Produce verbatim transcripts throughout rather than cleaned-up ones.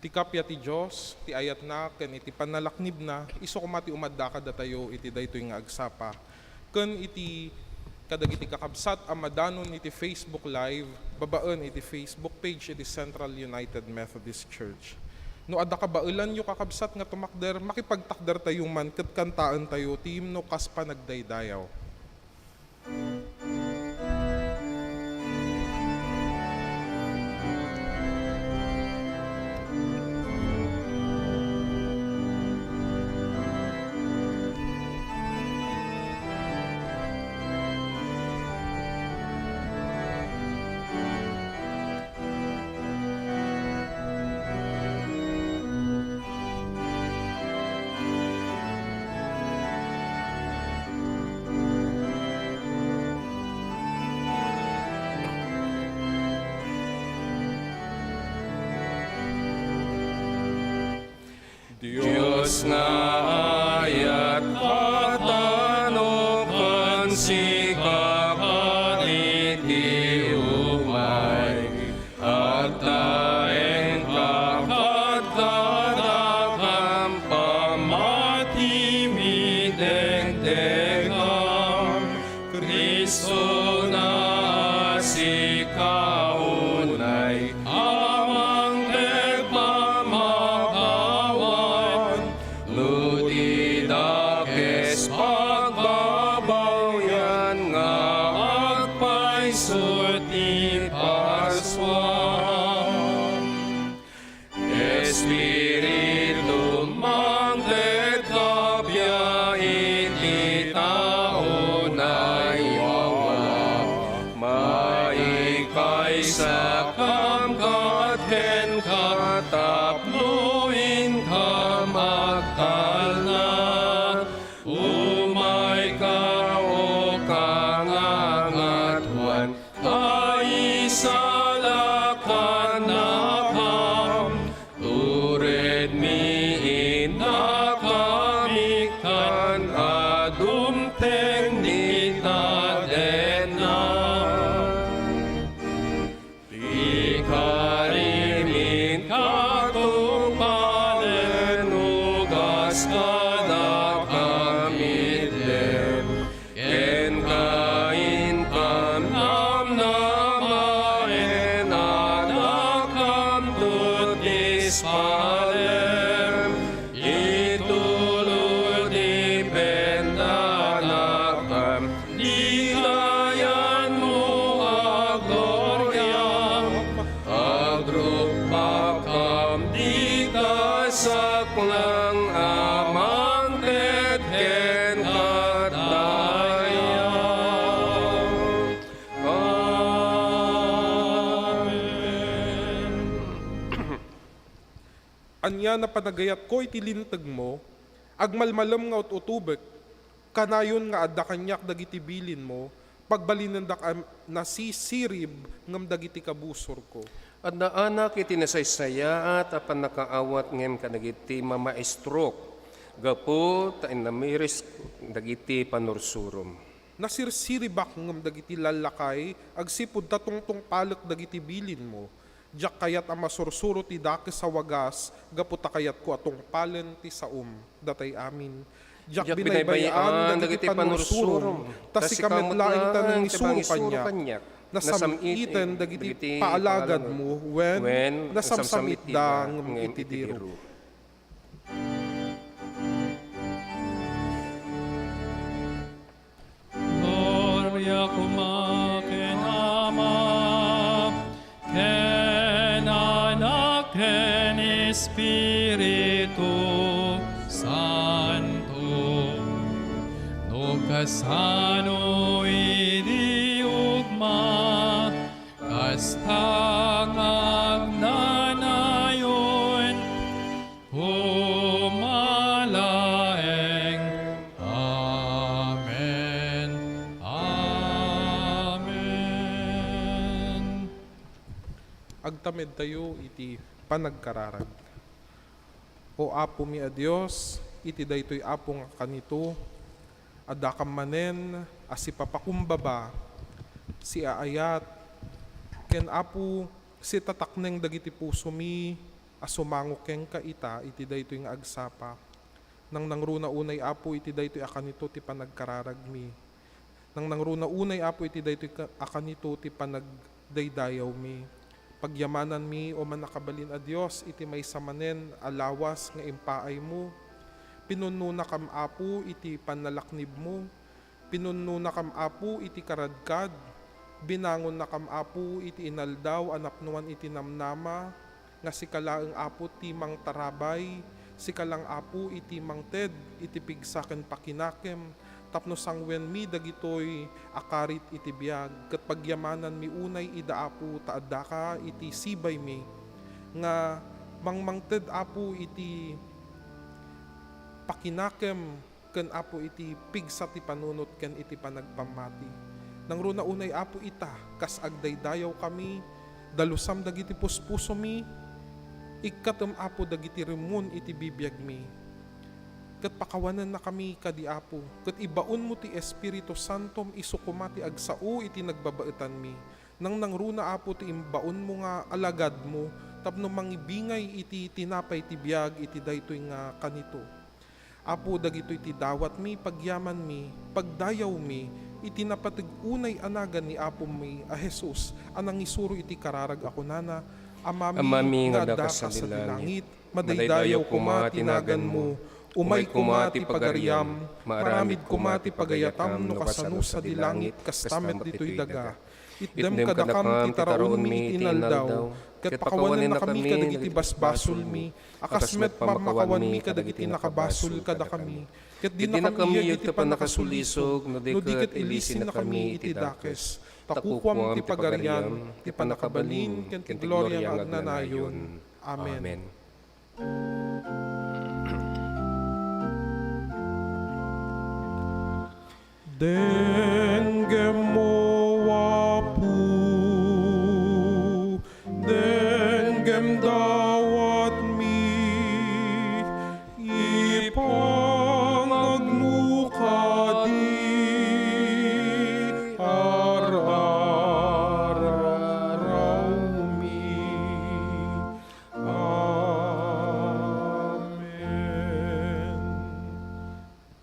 Kappia ti Dios, ti ayatna ken iti pannalaknibna, isu koma ti umadda kadatayo iti daytoy nga agsapa, ken iti kadagiti kakabsat a madanon iti Facebook Live babaen iti Facebook page iti Central United Methodist Church. No adda kabaelanyo, kakabsat, nga tumakder, makipagtakdertayo man ket kantaentayo ti himno kas panagdaydayaw. Dios nga ayat, katano ken sika kaditi umay. Agtaengka ket kadakam, pamati midegdegam. Cristo na, sika unay a mangted pamakawan, no di dakes pagbabawian nga agpayso ti Paskuam. Espiritu, mangted kappia iti tao naiwawa, maikaysakam ket kenka tapno inkam agtalna. Umayka, O Kangangatuan, ta isalakan nakam, turedmi innakam ikkan a dumteng dita denan. Ti karim inka tungpalen, ugas kadakam itdem, kenka inkam namnamaen, adakamto ti ispalem. Itulo ti bendanakam, dita yanmo a gloria, agrupakam dita saklang a mangted kenka dayaw. Amen. Ania a panagayatko iti lintegmo, agmalmalem nga ut-utubek, kanayon nga adda kaniak dagiti bilinmo, pagbalinendak a nasisirib ngem dagiti kabusorko. Adda anak iti nasaysayaat a pannakaawat ngem kadagiti mamaistrok, gapu ta innamiris dagiti pannursurom. Nasirsiribak ngem dagiti lallakay agsipud ta tungtungpalek dagiti bilinmo. Diak kayat a masursuro ti dakes a wagas gapu ta kayatko a tungpalen ti saom. Datay amin. Diak binaybay-an dagiti pannursurom, ta sika met laeng ti nangisuro kaniak. Nasam-iten dagiti paalagadmo wen nasamsamit da ngem iti diru. Gloria koma ken Ama, ken Anak, ken Espiritu Santo. No kasano idi ugma, kasta nga agnanayon, koma laeng. Amen. Amen. Agtamedtayo iti panagkararag. O Apomi a Dios, iti daytoy Apo nga kanito, addakam manen a sipapakumbaba, siaayat, ken Apo, sitatakneng dagiti pusomi, a sumango kenka ita iti daytoy nga agsapa. Nangnangruna unay, Apo, iti daytoy a kanito ti panagkararagmi. Nangnangruna unay, Apo, iti daytoy ka-, a kanito ti panagdaydayawmi. Pagyamananmi, O Mannakabalin a Dios, iti maysa manen a lawas nga impaaymo. Pinunnonakam, Apo, iti pannalaknibmo. Pinunnonakam, Apo, iti karadkad. Binangonnakam, Apo, iti inaldaw a napnoan iti namnama, nga sika laeng, Apo, ti mangtarabay, sika lang, Apo, iti mangted iti pigsa ken pakinakem, tapno sanguenmi dagitoy a karit iti biag, ket pagyamananmi unay ida, Apo, ta addaka iti sibaymi, nga mangmangted, Apo, iti pakinakem, ken Apo iti pigsa ti panunot ken iti panagpammati. Nangruna unay, Apo, ita, kas agdaydayawkami, dalusam dagiti puspusomi, ikkatem, Apo, dagiti rimmuon iti bibiagmi. Ket pakawanennakami kadi, Apo, ket ibaonmo ti Espiritu Santom isu koma ti agsao iti nagbabaetanmi. Nangnangruna, Apo, ti imbaonmo nga alagadmo tapno mangibingay iti tinapay ti biag iti daytoy nga kanito. Apo, dagitoy ti dawatmi, pagyamanmi, pagdayawmi, iti napateg unay a nagan ni Apomi a Jesus a nangisuro iti kararag a kunana, Amami Amami nga nga addaka addaka sadi sadi langit, langit, madaydayaw koma ti naganmo, umay koma ti pagariam, maaramid koma ti pagayatam no kasano sadi langit, kasta met ditoy daga. Itdem kadakam ti taraonmi iti inaldaw, ket pakawanennakami kadagiti basbasolmi, a kas met pammakawanmi kadagiti nakabasol kadakami. Ket dinakam iyeg ti pannakasulisog, no di ket ilisennakami iti dakes. Ta kukuam ti pagarian, ti pannakabalin, ken ti gloria nga agnanayon. Amen. Amen. Denggem, O Apo, denggem dawatmi, ipangagmo kadi ar-arawmi. Amen.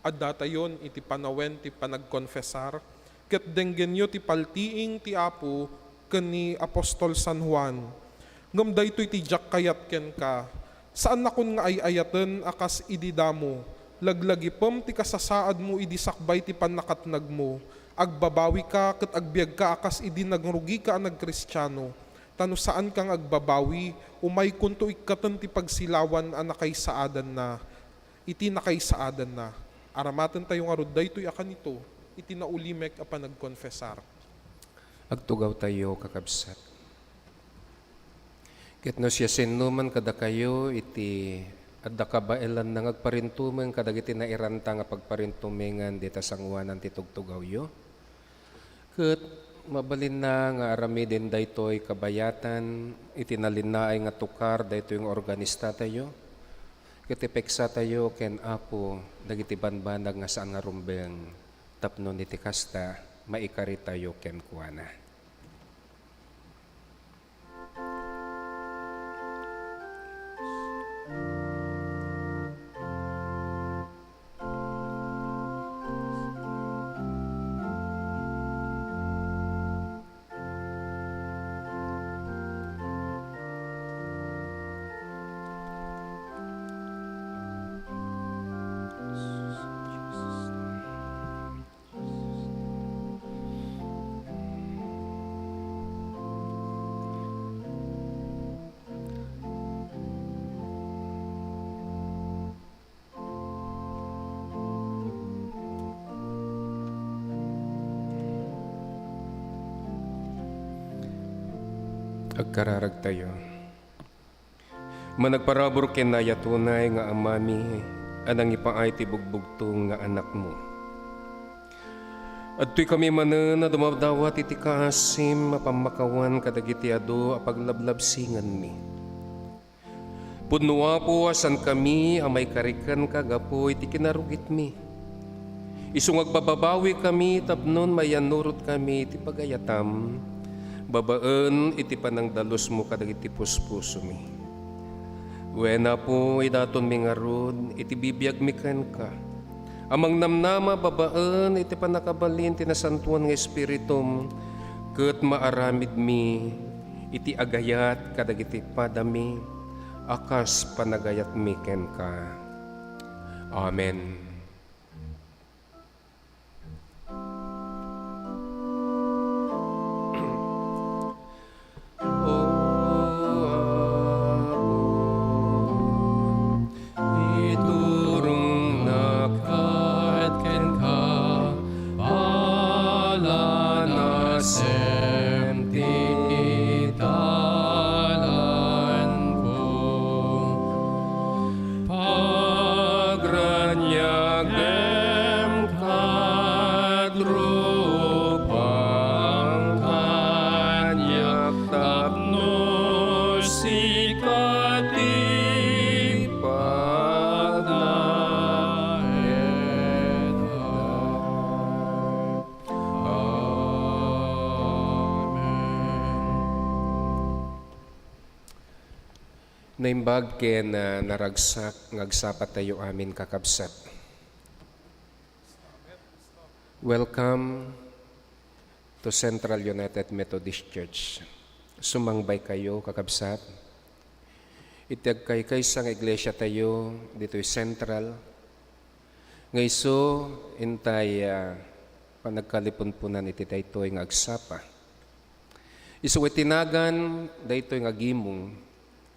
Addatayon iti panawen ti panagkonfesar, ket denggenyo ti paltiing ti Apo ken ni apostol San Juan. Ngem daytoy ti diak kayat kenka, saannakon nga ay-ayaten a kas idi damo, laglagipem ti kasasaadmo idi sakbay ti pannakatnagmo. Agbabawika ket agbiagka a kas idi nangrugika a nagkristiano. Ta no saanka nga agbabawi, umaykonto ikkaten ti pagsilawan a nakaisaadanna. Iti nakaisaadanna, aramatentayo ngarud daytoy a kanito iti naulimek a panagkonfesar. Agtugawtayo, kakabsat. Ket no siasinoman kadakayo iti adda kabaelanna nga agparintumeng kadagiti nairanta nga pagparintumengan dita sanguanan ti tugtugawyo, ket mabalinna nga aramiden daytoy kabayatan iti nalinnaay nga tukar daytoy nga organistatayo, ket ipeksatayo ken Apo dagiti banbanag nga saan nga rumbeng, tapno iti kasta, maikaritayo kenkuana. Agkararagtayo. Managparabur ken nayatunay nga Amami a nangipaay ti bugbugtong nga Anakmo. Adtoy kami manen a dumadawat iti kaasim a pammakawan kadagiti adu a paglablabsinganmi. Pudno, Apo, a saan kami a maikari kenka gapu iti kinarugitmi. Isu nga agbababawi kami tapno maiyannurot kami iti pagayatam, babaen iti panangdalusmo kadagiti puspusomi. Wen, Apo, idatonmi ngarud iti bibiagmi kenka a mangnamnama babaen iti pannakabalin ti Nasantoan nga Espiritum, ket maaramidmi iti agayat kadagiti padami a kas panagayatmi kenka. Amen. O Apo, iturongnak kenka, palanasem ti dalanko. Pagraniagem ket rupam kaniak tapno sika ti pagnaedda. Amen. Naimbag ken, ah, naragsak nga agsapatayo amin, kakabsat. Welcome to Central United Methodist Church. Sumangbaykayo, kakabsat, iti agkaykaysa nga iglesiatayo ditoy Central, nga isu intay, ah, panagkalipunpunan iti daytoy nga agsapa. Isu iti nagan daytoy nga gimong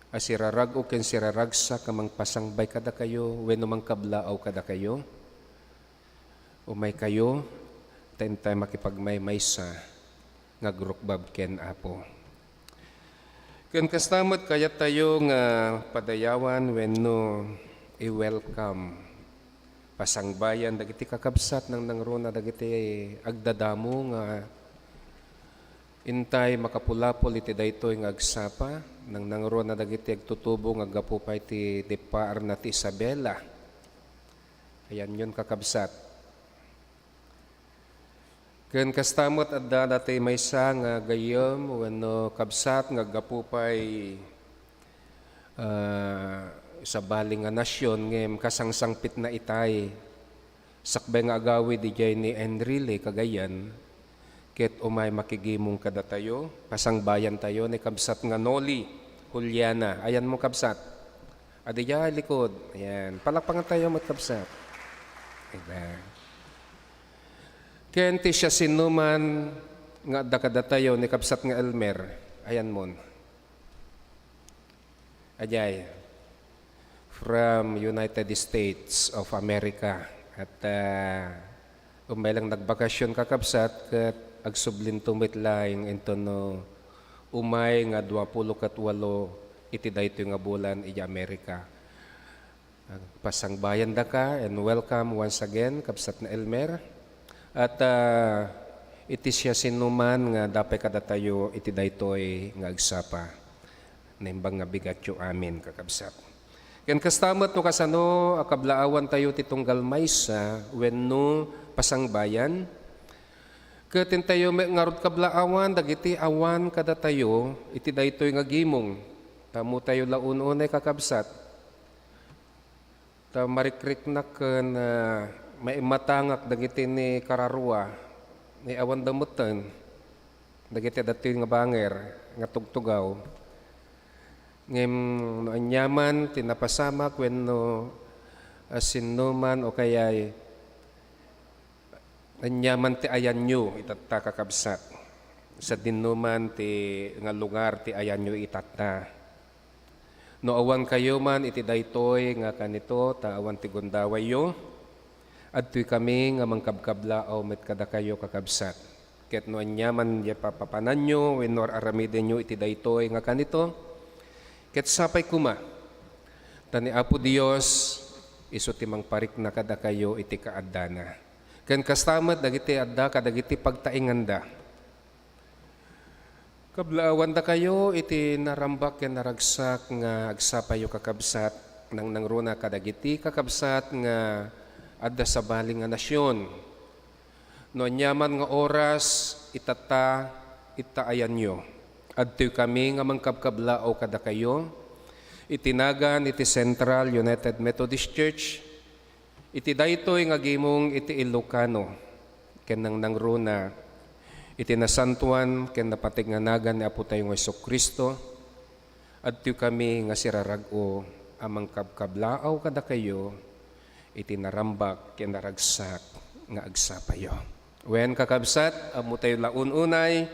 a sirarag-o ken siraragsak a mangpasangbay kadakayo wenno mangkablaaw kadakayo. Umaykayo, ta intay makipagmaymaysa nga agrukbab ken Apo. Ken kasta met, kayattayo nga padayawan wenno i-welcome, pasangbayan dagiti kakabsat, nangnangruna dagiti agdadamo nga intay makapulapol iti daytoy nga agsapa, nangnangruna dagiti agtutubo nga aggapu pay ti dippaarna ti Isabela. Ayanyon, kakabsat. Ken kasta met, adda datoy maysa nga gayyem wenno kabsat nga aggapu pay, ah, sabali nga nasion ngem kasangsangpetna itay. Sakbay nga agawid idiay ni Enrile, Cagayan, ket umay makigimong kadatayo, pasangbayantayo ni kabsat nga Noli Juliana. Ayanmo, kabsat. Adi diay likod. Ayan. Palakpakantayo met, kabsat. Amen. Ken ti siasinoman nga adda kadatayo ni kabsat nga Elmer, ayanmon. Adiay, from United States of America. At, ah, umay lang nagbakasyon, kakabsat, ket agsublinto met laeng intono umay nga duapulo ket walo iti daytoy nga bulan idiay Amerika. Pasangbayandaka and welcome once again, kabsat nga Elmer. At, ah, iti siasinoman nga adda pay kadatayo iti daytoy nga agsapa, naimbag nga bigatyo amin, kakabsat. Ken kasta met no kasano a kablaawantayo ti tunggal maysa wenno pasangbayan, ket intayo met ngarud kablaawan dagiti awan kadatayo iti daytoy nga gimong. Ta ammotayo la unay, kakabsat, ta marikriknak ken, ah, maimatangak dagiti ni kararua, ni awanda metten dagiti adda ditoy nga banger nga tugtugaw. Ngem no aniaman ti napasamak wenno, ah, sinnoman o kayay Aniaman ti ayanyo itatta, kakabsat. Sadinoman ti nga lugar ti ayanyo itatta. No awankayo man iti daytoy nga kanito, ta awan ti gundawayyo, adtoykami nga mangkabkablaaw met kadakayo, kakabsat. Ket no aniaman diay papapananyo wenno ar-aramidenyo iti daytoy nga kanito, ket sapay koma, ta ni Apo Dios isu ti mangparikna kadakayo iti kaaddana. Ken kasta met dagiti adda kadagiti pagtainganda. Kablaawandakayo iti narambak ken naragsak nga agsapayo, kakabsat, nangnangruna kadagiti kakabsat nga adda sabali nga nasion. No aniaman nga oras, itatta, ittaayanyo. Adtoykami nga mangkabkablaaw kadakayo, Iti nagan iti Central United Methodist Church, iti daytoy nga gimong iti Ilocano, ken nangnangruna iti nasantoan ken napateg nga nagan ni Apo tayo nga Jesu-Cristo, adtoy kami nga sirarag-o a mangkabkablaaw kadakayo iti narambak ken naragsak nga agsapayo. Wen, kakabsat, ammo tayo la un-unay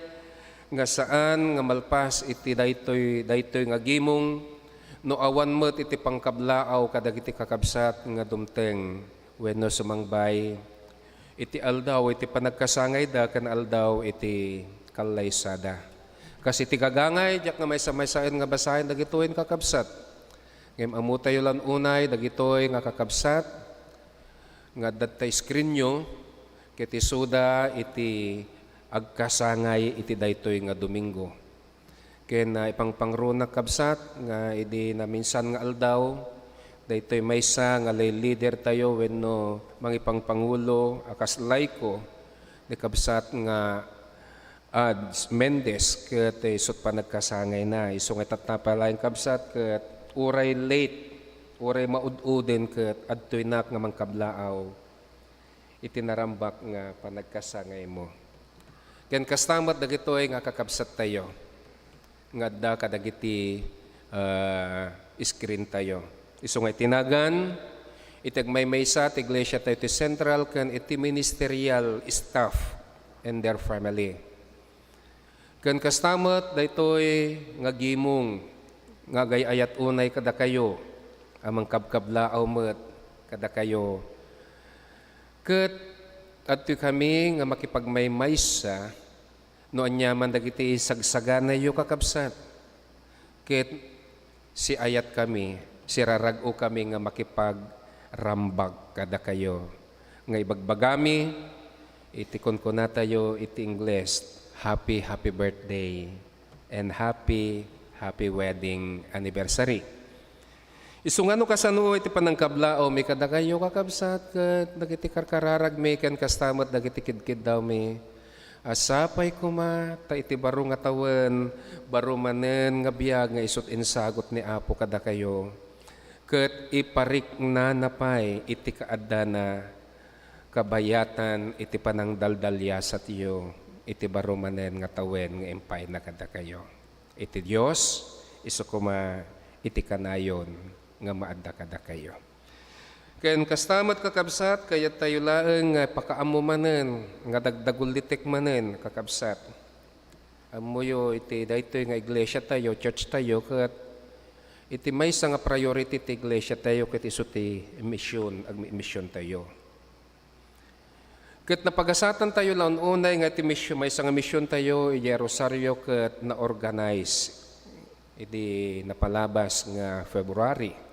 nga saan nga malpas iti daytoy, daytoy nga gimong no awan met iti pangkablaaw kadagiti kakabsat nga dumteng wenno sumangbay iti aldaw iti panagkasangayda ken aldaw iti kallaysada. Kas iti gagangay, diak nga maysa-maysaen nga basaen dagitoy, kakabsat. Ngem ammo tayo lan unay dagitoy nga kakabsat nga adda ta screenyo, ket isuda iti agkasangay iti daytoy nga Domingo. Ken, ah, ipangpangrunak, kabsat, nga idi naminsan nga aldaw, daytoy maysa nga lay leader tayo wenno mangipangpangulo a kas laiko ni kabsat nga Ads Mendez ket isut' panagkasangayna. Isu nga tattapalayan, kabsat, ket uray late, uray maud-uden ket adtoynak nga mangkablaaw iti narambak nga panagkasangaymo. Ken kasta met dagitoy nga kakabsattayo nga adda kadagiti, ah, screen tayo. Isu nga iti nagan iti agmaymaysa ti iglesia tayo ti Central ken iti ministerial staff and their family. Ken kasta met daytoy nga gimong nga agay-ayat unay kadakayo a mangkabkablaaw met kadakayo. Ket adtoy kami nga makipagmaymaysa no aniaman dagiti sagsaganayo, kakabsat. Ket siayat kami, sirarag-o kami nga makipagrambak kadakayo. Nga ibagbagami iti kunkunatayo iti Ingles, "Happy, happy birthday, and happy, happy wedding anniversary." Isu nga no kasano iti panangkablaawmi kadakayo, kakabsat, ket dagiti karkararagmi ken kasta met dagiti kidkiddawmi, a sapay koma ta iti baro nga tawen, baro manen nga biag nga isut' insagut ni Apo kadakayo, ket ipariknana pay iti kaaddana kabayatan iti panangdaldaliasatyo iti baro manen nga tawen nga impayna kadakayo. Iti Dios, isu koma iti kanayon nga maadda kadakayo. Ken kasta met, kakabsat, kayattayo laeng nga pakaammo manen nga dagdagullitek manen, kakabsat. Ammoyo iti daytoy nga iglesia tayo, church tayo, ket iti maysa nga priority ti iglesia tayo ket isu ti mission, agmi-, mission tayo. Ket napagasatan tayo la un-unay nga iti misyon, maysa nga mission tayo idiay Rosario ket na-organize idi napalabas nga February.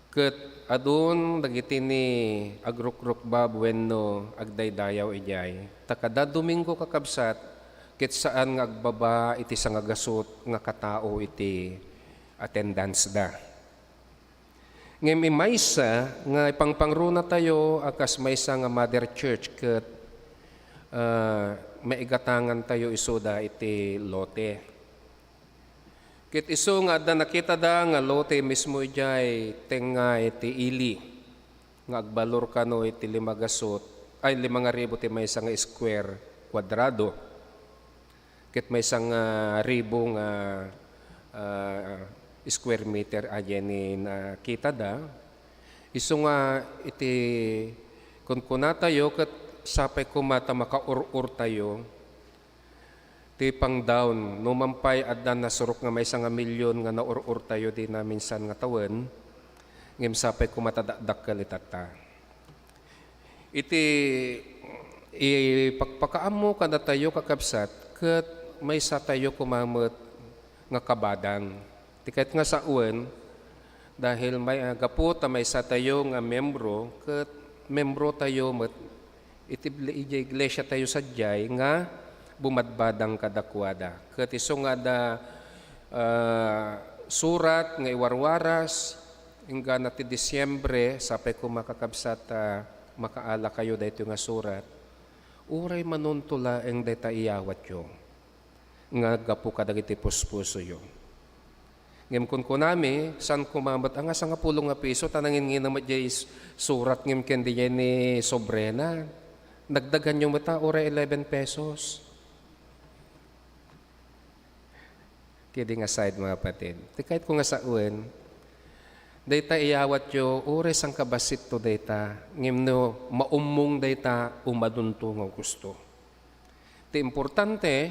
Ket adun dagiti ni agrukrukbab wenno agdaydayaw idiay. Ta kada Domingo, kakabsat, ket saan nga agbaba iti sangagasut nga katao iti attendance da. Ngem maysa nga ipangpangruna tayo a kas maysa nga mother church ket, ah, maigatangan tayo isuda iti lote. Ket isu nga adda nakitada nga lote mismo idiay tengnga iti ili nga agbalor kano iti lima gasut, ay, lima nga ribu ti maysa nga square kuadrado. Ket maysa nga ribu nga, ah, square meter a diay ni nakitada. Isu nga iti kunkunatayo ket sapay koma ta makaur-urtayo ti pangdawn. Numan pay adda nasurok nga maysa nga milyon nga naur-urtayo di naminsan nga tawen, ngem sapay koma ta dakdakkel itatta. Iti ipakpakaammo kadatayo, kakabsat, ket maysatayo koma met nga kabadang. Ti kayat nga sawen, dahil may, ah, gapu ta maysatayo nga membro, ket membrotayo met iti ble-, idiay iglesia tayo sadiay nga bumadbadang kadakuada. Ket isu nga adda, ah, surat nga iwarwaras, inggana ti Disiembre, sapay koma, kakabsat, a makaalakayo daytoy nga surat, uray manunto laeng dayta iyawatyo nga gapu kadagiti puspusoyo. Ngem kunkunami, saan koma met a nga sangapulo nga piso, ta nanginnginam met jay s-, surat ngem ken diay ni sobrena. Dagdaganyo met ta, uray eleven pesos. Kidding aside, mga kapatid, ti kayatko nga sawen, dayta iyawatyo, uray sangkabasitto dayta, ngem no maummong dayta, umadunto nga gusto. Ti importante,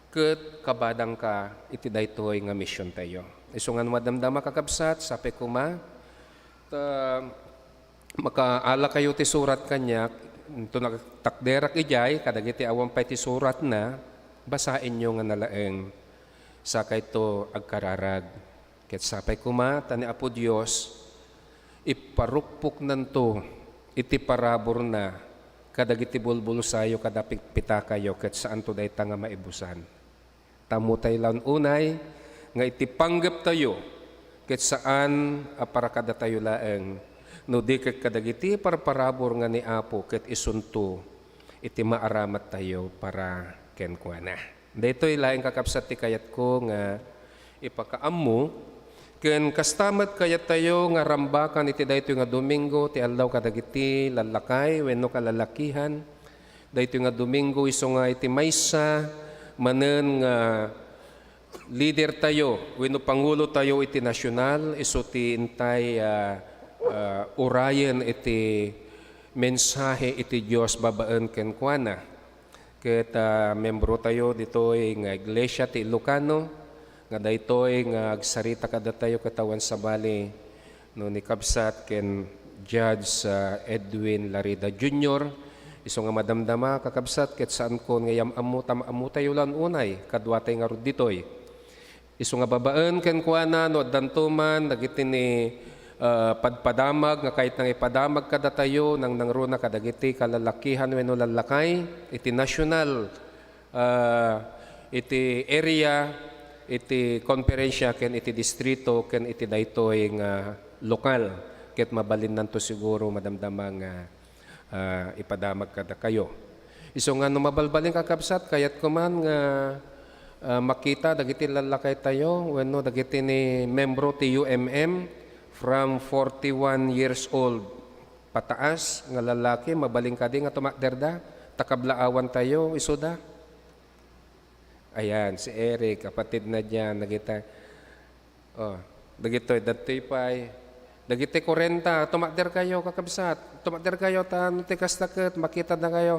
ket kabadangka iti daytoy nga misiontayo. Isu nga no madamdama, kakabsat, sapay koma, ta makaalakayo ti surat kaniak, inton nagtakderak idiay, kadagiti awan pay ti suratna, basaenyo nga nalaeng, sakayto agkararag. Ket sapay koma ta ni Apo Dios, iparukpoknanto iti paraburna kadagiti bulbulsayo kada pitpitakayo, ket saanto dayta nga maibusan. Ta ammotay laeng unay nga iti panggeptayo ket saan a para kadatayo laeng, no di ket kadagiti parparabur nga ni Apo ket isunto iti maaramat tayo para kenkuana. Daytoy laeng, kakabsat, ti kayatko nga ipakaammo, ken kasta met kayattayo nga rambakan iti daytoy nga Domingo, ti aldaw kadagiti lallakay wenno kalalakihan. Daytoy nga Domingo, isu nga iti maysa manen nga lidertayo wenno pangulotayo iti nasional, isu ti intay, ah, ah, urayen iti mensahe iti Dios babaen kenkuana. Ket, ah, membrotayo ditoy nga iglesia ti Ilocano, nga daytoy nga agsarita kadatayo ket awan sabali no ni kabsat ken Judge, ah, Edwin Larida Junior. Isu nga madamdama, kakabsat, ket saankon nga yam-ammo ta maammotayo laeng unay, kaduatay ngarud ditoy. Isu nga babaen kenkuana, no addanto man dagiti ni, ah, padpadamag nga kayatna nga ipadamag kadatayo, nangnangruna kadagiti kalalakihan wenno lallakay iti national, ah, iti area, iti konferensya ken iti distrito ken iti daytoy nga lokal. Ket mabalinnanto siguro madamdama nga ah, ipadamag kadakayo. Isu nga no mabalbalin, kakabsat, kayatko man nga, ah, makita dagiti lallakaytayo wenno dagiti ni membro ti U M M from forty-one years old pataas nga lallaki, mabalin kadi nga tumakderda, ta kablaawantayo isuda. Ayan, si Eric, kapatid na diyan, nagita. Oh, dagitoy, dagitoy pay. Dagiti kurenta, tumakderkayo, kakabsat. Tumakderkayo, ta no ti kasta ket, makitadakayo.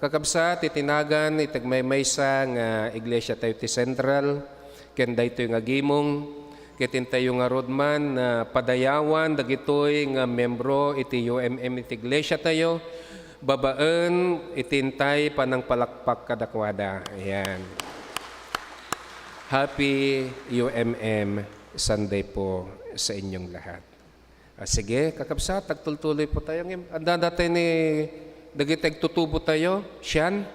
Kakabsat, iti nagan, iti agmaymaysa nga iglesia tayo ti Central, ken daytoy nga gimong, ket intayo ngarud man, ah, padayawan, dagitoy nga membro iti U M M iti iglesia tayo, babaen iti intay panangpalakpak kadakuada. Ayan. Happy U M M Sunday po sa inyong lahat. Ah, sige, kakabsat, agtultuloy po tayo. Ngem, adda dati ni dagiti agtutubo tayo. Sian?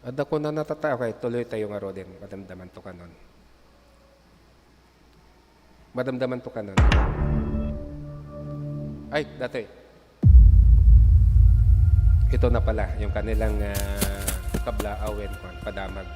Adda ko na natata-, okay, tuloy tayo nga, Rodin. Madamdaman to kanon. Madamdaman to kanon. Ay, dati. Ito na pala, yung kanilang, ah, kablaawen, kwan, padamag.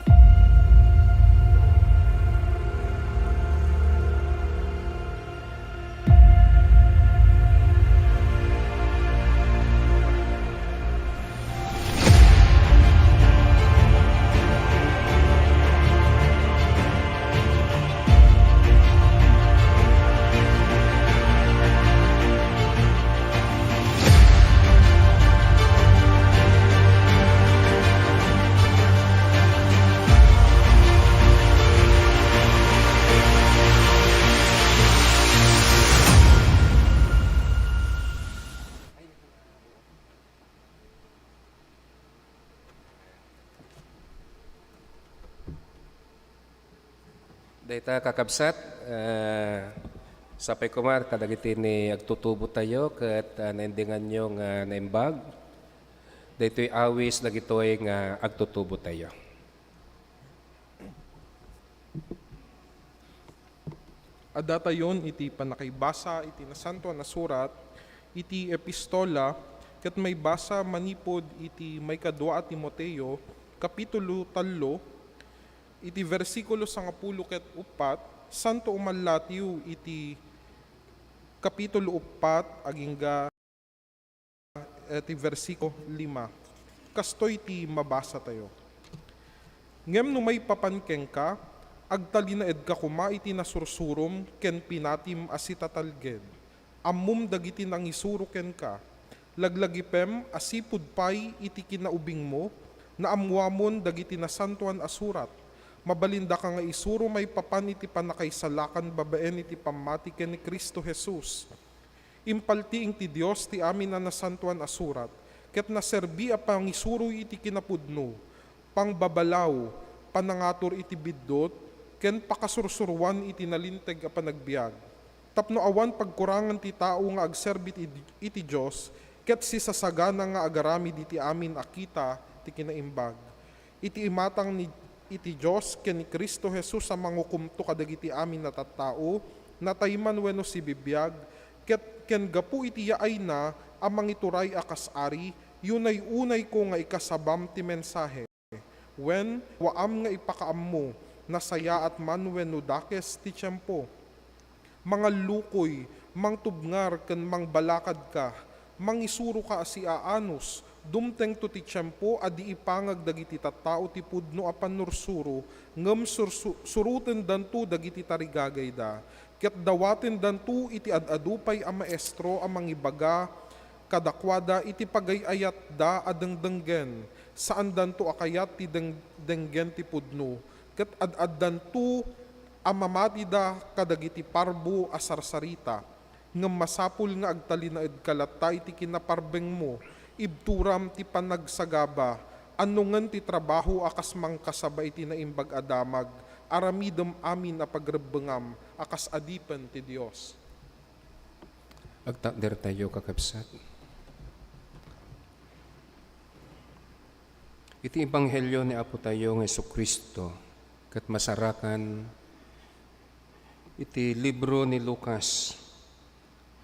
Dayta, kakabsat, ah, sapay koma kadagiti ni agtutubo tayo ket, ah, naendinganyo nga naimbag. Daytoy awis dagitoy nga agtutubo tayo. Addatayon iti pannakaibasa iti Nasantoan a Surat iti epistola ket maibasa manipud iti maikadua a Timoteo, kapitulo tallo, Iti bersikulo sangapulo ket uppat, santo umallatiw iti kapitulo uppat, agingga iti bersikulo lima. Kastoy ti mabasatayo. Ngem no maipapan kenka, agtalinaedka koma iti nasursurom ken pinatim a sitatalgen. Ammom dagiti nangisuro kenka. Laglagipem a sipud pay iti kinaubingmo, naammuamon dagiti nasantoan a surat. Mabalindaka nga isuro maipapan iti pannakaisalakan babaen iti pammati ken ni Cristo Jesus. Impaltiing ti Dios ti amin a nasantoan a surat, ket naserbi a pangisuroy iti kinapudno, pangbabalaw, panangatur iti biddut, ken pakasursuroan iti nalinteg a panagbiag. Tapno awan pagkurangan ti tao nga agserbi iti, iti Dios, ket sisasagana nga agaramid iti amin a kita ti kinaimbag. Iti imatang ni, iti Dios ken ni Cristo Jesus a mangukomto kadagiti amin a tattao, natay man wenno sibibiag, ket ken gapu iti yaayna a mangituray a kas ari, yunay-unayko nga ikasabam ti mensahe. Wen, waam nga ipakaammo, nasayaat man wenno dakes ti tiempo. Mangallukoy, mangtubngar ken mangbalakadka, mangisuroka a siaanus, dumtengto ti tiempo a di ipangag dagiti tattao ti pudno a pannursuro, ngem sursu-, surotendanto dagiti tarigagayda, ket dawatendanto iti ad-adu pay a maestro a mangibaga kadakuada iti pagay-ayatda a dengdenggen, saandanto a kayat ti deng-, denggen ti pudno, ket ad-addanto a mamatida kadagiti parbo a sarsarita. Ngem masapul nga agtalinaedka latta iti kinaparbengmo, ibturam ti panagsagaba, annongen ti trabaho a kas mangkasaba iti naimbag a damag, aramidem amin a pagrebbengam a kas adipen ti Dios. Agtakdertayo, kakabsat. Iti ebanghelio ni Apo tayo nga Jesu-Cristo, ket masarakan iti libro ni Lucas,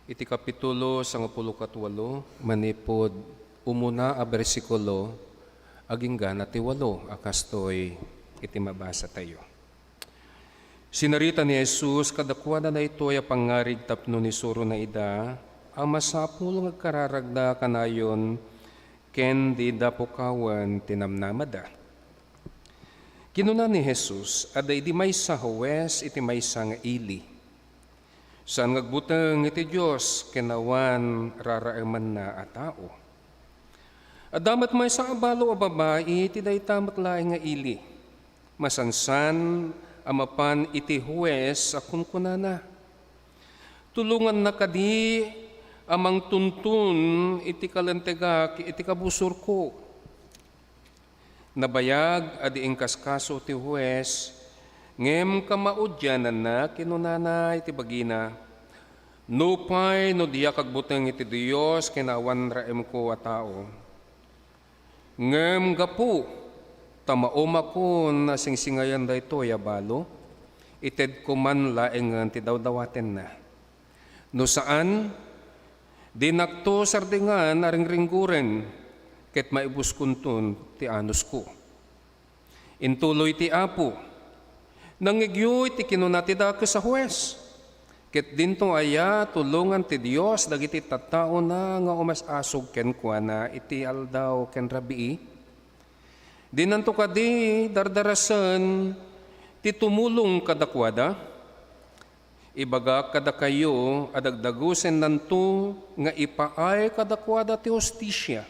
iti kapitulo sangapulo ket walo, manipud umuna a bersikulo, aginggana ti walo a kastoy iti mabasatayo. Sinarita ni Jesus kadakuada daytoy a pangngarig tapno nisurona ida a masapul nga agkararagda kanayon ken dida pukawen ti namnamada. Kinuna ni Jesus, adda idi maysa a huwes iti maysa nga ili. Saan nga agbuteng iti Dios ken awan raraemanna a tao. Adda met maysa a balo a babai iti dayta met laeng nga ili. Masansan a mapan iti huwes a kunkunana, "Tulonganna kadi a mangtuntun iti kalentegak iti kabusorko." Nabayag a di inkaskaso ti huwes, ngem kamaudiananna kinunana iti bagina, "Nupay no diak agbuteng iti Dios ken awan raemko a tao, ngem gapu ta maomakon a singsingayan daytoy a balo, itedko man laengen ti dawdawatenna. No saan, dinakto sardingan a ringringgoren, ket maibuskonton ti anusko." Intuloy ti Apo, "Nangngegyo iti kinuna ti dakes a huwes, ket dinto aya tulongan ti Dios dagiti tattaona nga umas-asog kenkuana iti aldaw ken rabii? Dinanto kadi dardarasen ti tumulong kadakuada? Ibagak kadakayo a dagdagusennanto nga ipaay kadakuada ti hustisia,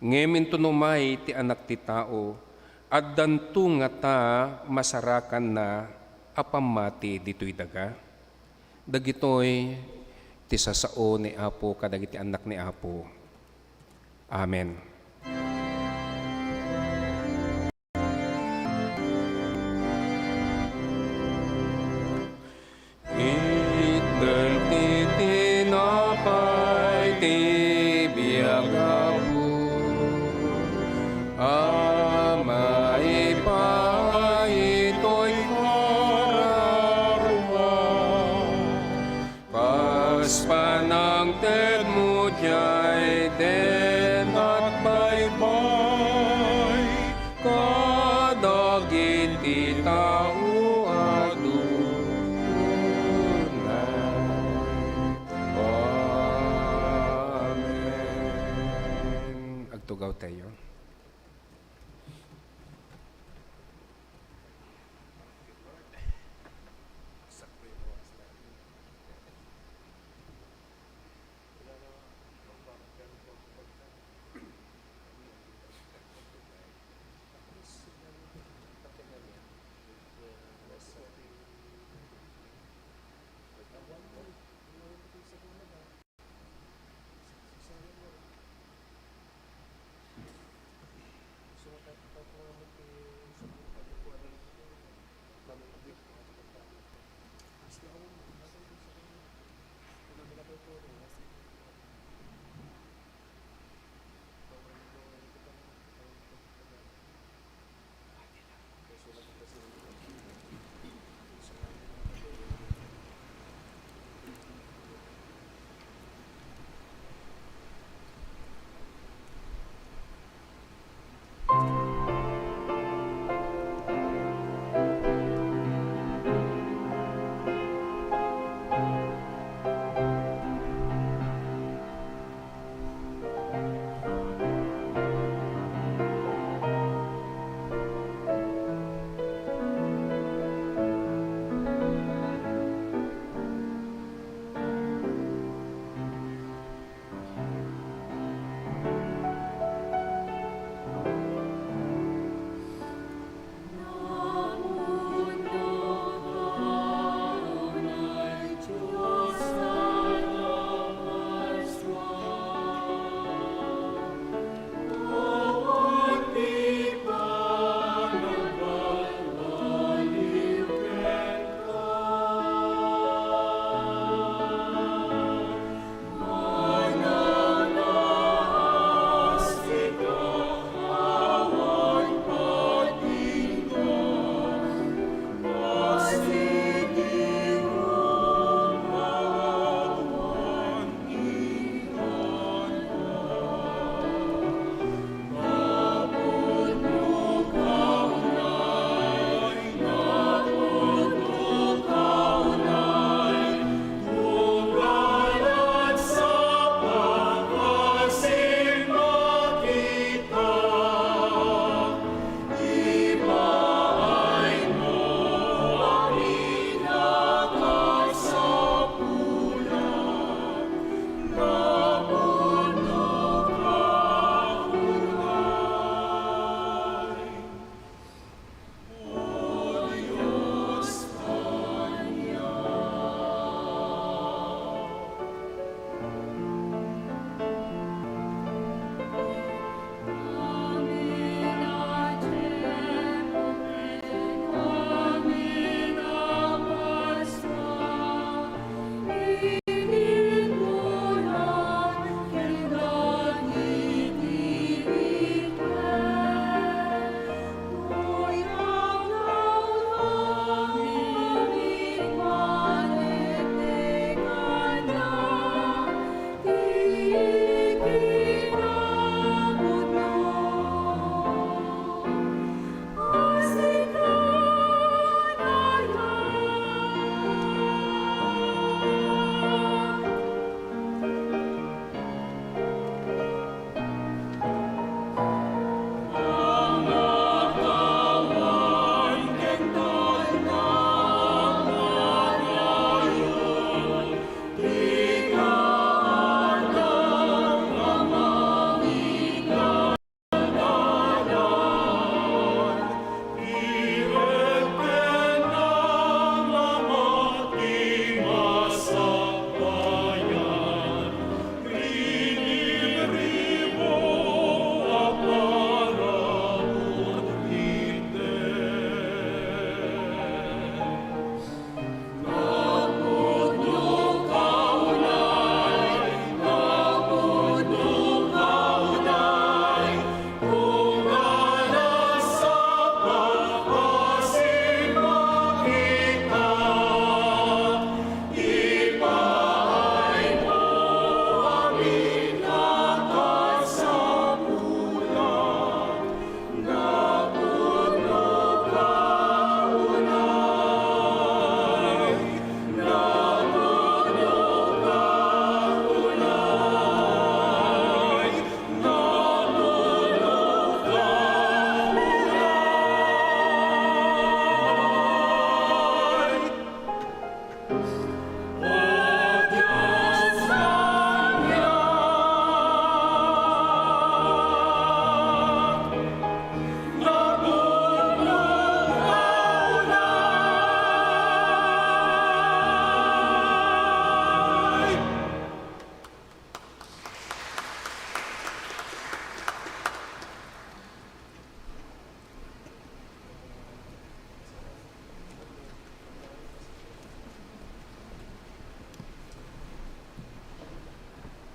ngem inton umay ti Anak ti Tao, addanto ngata masarakanna a pammati ditoy daga?" Dagitoy ti sasao ni Apo kadagiti annak ni Apo. Amen. Itdem ti tinapay ti biag, Apo, a maipaay toy kararua. Kas panangtedmo diay den agbaybay, kadagiti Tugawtayo.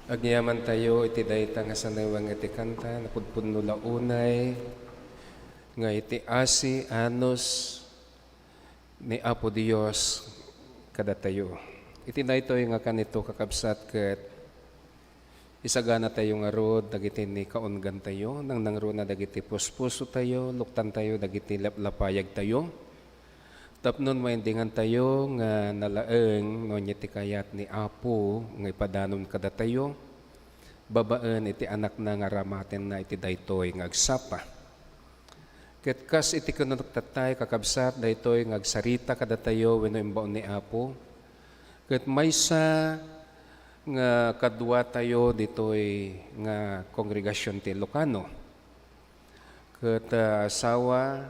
Agyamantayo iti dayta nga saneweng iti kanta, napudpudno la unay nga iti asi, anus ni Apo Dios kadatayo. Iti daytoy nga kanito, kakabsat, ket isaganatayo ngarud dagiti ni kaunggantayo, nangnangruna dagiti puspusotayo, luktantayo dagiti laplapayagtayo, tapno maindingantayo nga nalaeng no ania ti kayat ni Apo nga ipadanon kadatayo, babaen iti Anakna nga aramatenna iti daytoy nga agsapa. Ket kas iti kinunaktatay, kakabsat, daytoy nga agsarita kadatayo wenno imbaon ni Apo, ket maysa nga kaduatayo ditoy nga kongregasion ti Ilocano. Ket, ah, asawa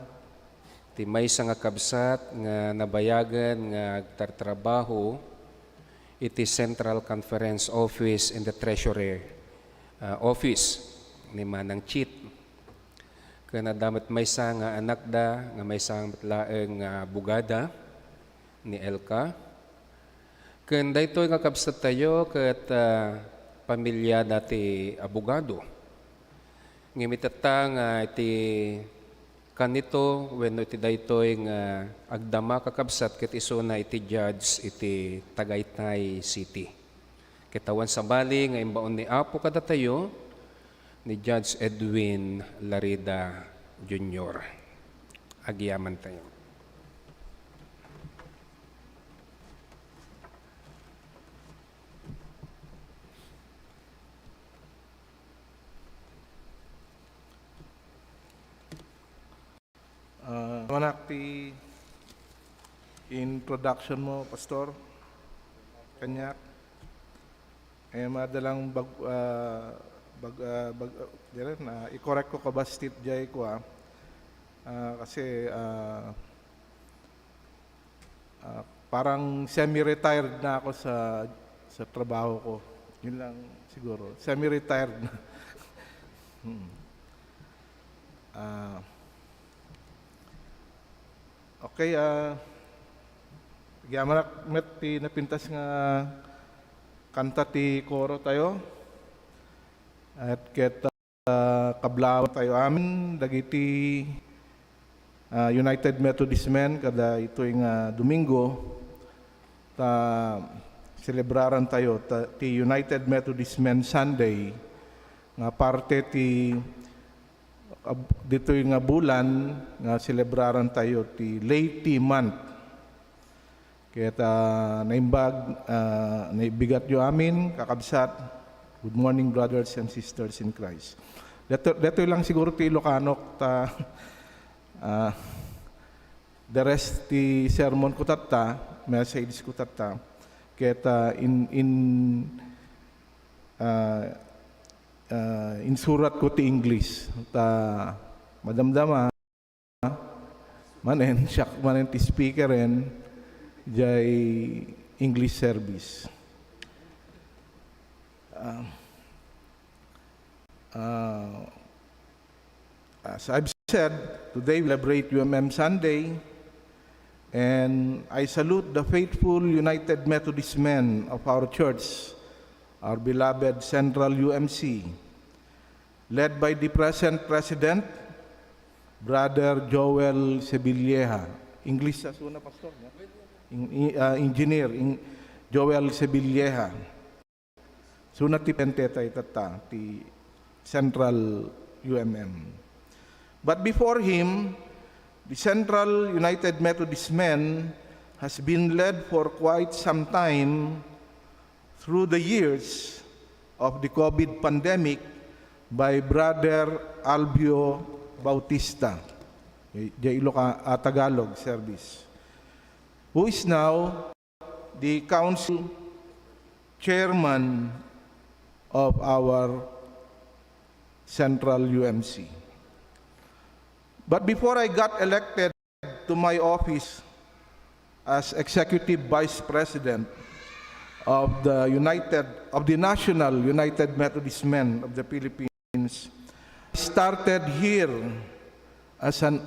ti maysa nga kabsat nga nabayagen nga agtartrabaho iti Central Conference Office and the Treasury, ah, Office ni Manang Chit. Ken adda met maysa nga anakda nga maysa met laeng nga abogada ni Elka. Ken daytoy nga kabsattayo ket, ah, pamilyada ti abogado. Ngem itatta nga iti kanito wenno iti daytoy nga agdama, kakabsat, ket isuna iti judge iti Tagaytay City. Ket awan sabali nga imbaon ni Apo kadatayo ni Judge Edwin Larida Junior. Agyamantayo. Ah, manak ti introduction mo, Pastor. Kaniak. Eh, madalang bag-, ah, bag-, ah, bag-, ah, dire na, i-correct ko kabastit jay ko, ah. Ah, kasi, ah, Ah, parang semi-retired na ako sa, sa trabaho ko. Yun lang siguro. Semi-retired na. Hmm. Ah, okay, ah, agyamanak met ti napintas nga kanta ti koro tayo. At ket, ah, kablawan tayo amin dagiti, ah, United Methodist Men kada itoy nga Domingo, ta selebraran tayo ta, ti United Methodist Men Sunday nga parte ti, ab-, ditoy nga bulan nga selebraran tayo ti Laity Month. Ket, ah, naimbag, ah, naibigatyo amin, kakabsat. Good morning, brothers and sisters in Christ. Daytoy, daytoy lang siguro ti Ilocano, ta, ah, the rest ti sermon ko tatta, message ko tatta. Ket, ah, in, in, ah, ah, insurat ko ti English. Ta, madamdama, manen, siak manen ti speakeren jay English service. Ah, ah, as I've said, today we celebrate U M M Sunday, and I salute the faithful United Methodist Men of our church, our beloved Central U M C, led by the present president, Brother Joel Sevilleja. English sa suna, Pastor, no? In-, in-, ah, engineer, in-, Joel Sevilleja. Suna ti penteta itatta, ti Central U M M. But before him, the Central United Methodist Men has been led for quite some time through the years of the COVID pandemic by Brother Albio Bautista, eh, di Iloca-, ah, Tagalog service, who is now the council chairman of our Central U M C. But before I got elected to my office as Executive Vice President of the United, of the National United Methodist Men of the Philippines, I started here as an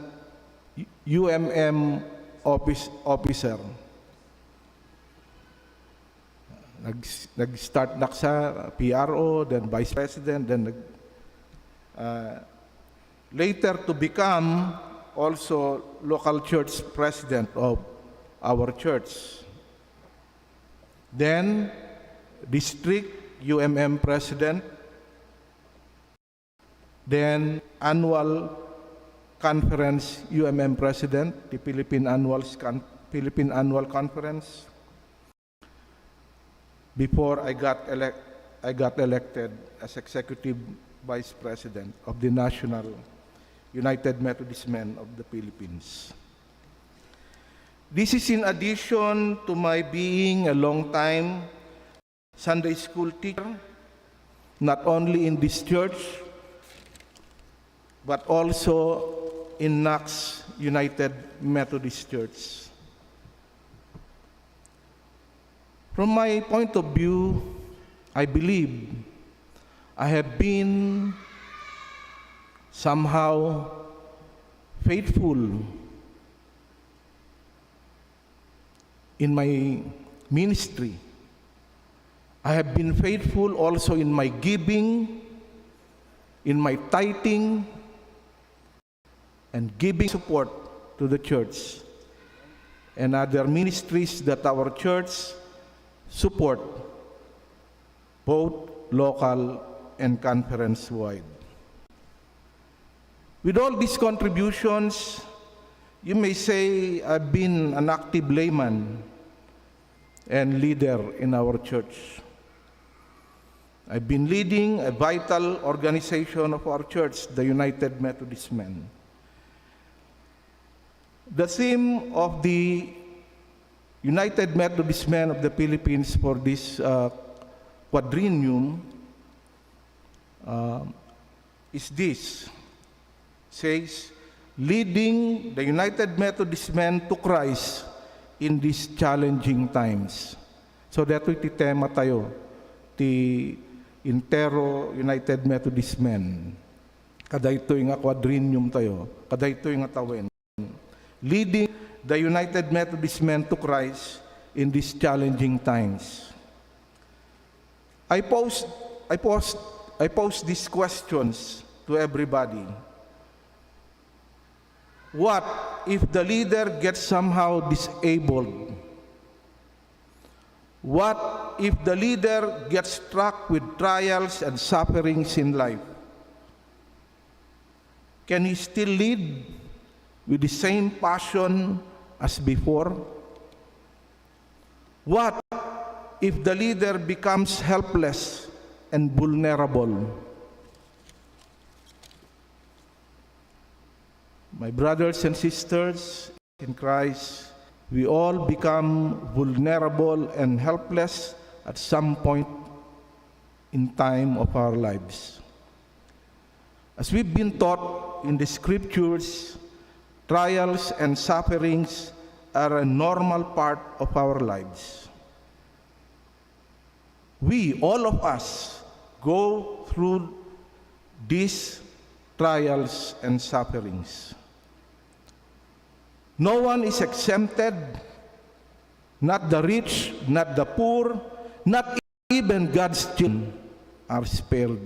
U M M office, officer. Nag-, nag-start nak sa P R O, then vice president, then nag-, uh, later to become also local church president of our church. Then, district U M M president, then annual conference U M M president, the Philippine Annual Con-, Philippine Annual Conference, before I got elect-, I got elected as executive vice president of the National United Methodist Men of the Philippines. This is in addition to my being a long-time Sunday school teacher, not only in this church, but also in Knox United Methodist Church. From my point of view, I believe I have been somehow faithful in my ministry. I have been faithful also in my giving, in my tithing, and giving support to the church and other ministries that our church support, both local and conference-wide. With all these contributions, you may say I've been an active layman and leader in our church. I've been leading a vital organization of our church, the United Methodist Men. The theme of the United Methodist Men of the Philippines for this, uh, quadrennium, uh, is this, says, "Leading the United Methodist Men to Christ in these challenging times." So, daytoy ti tema tayo, ti entero United Methodist Men. Kadaytoy nga quadrennium tayo, kadaytoy nga tawen. Leading the United Methodist Men to Christ in these challenging times. I pose, I pose, I pose these questions to everybody. What if the leader gets somehow disabled? What if the leader gets struck with trials and sufferings in life? Can he still lead with the same passion as before? What if the leader becomes helpless and vulnerable? My brothers and sisters in Christ, we all become vulnerable and helpless at some point in time of our lives. As we've been taught in the scriptures, trials and sufferings are a normal part of our lives. We, all of us, go through these trials and sufferings. No one is exempted, not the rich, not the poor, not even God's children are spared.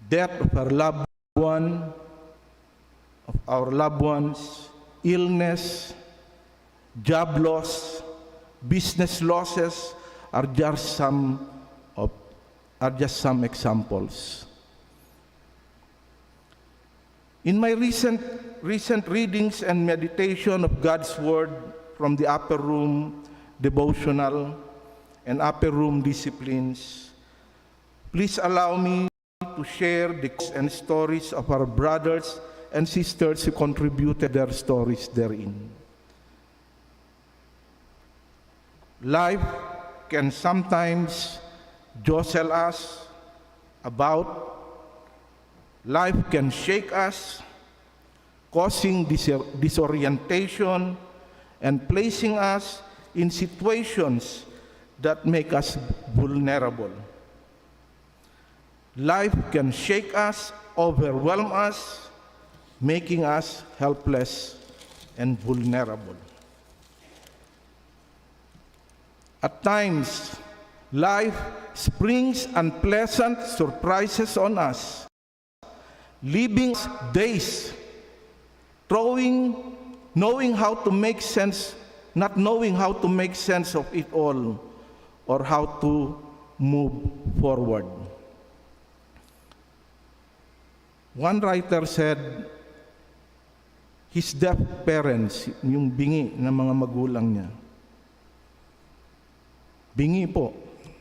Death of our loved one, of our loved ones, illness, job loss, business losses are just some of, are just some examples. In my recent, recent readings and meditation of God's Word from the Upper Room Devotional and Upper Room Disciplines, please allow me to share the quotes and stories of our brothers and sisters who contributed their stories therein. Life can sometimes jostle us about. Life can shake us, causing dis-, disorientation and placing us in situations that make us vulnerable. Life can shake us, overwhelm us, making us helpless and vulnerable. At times, life springs unpleasant surprises on us, leaving us dazed, throwing, knowing how to make sense, not knowing how to make sense of it all or how to move forward. One writer said, his deaf parents, yung bingi ng mga magulang niya. Bingi po,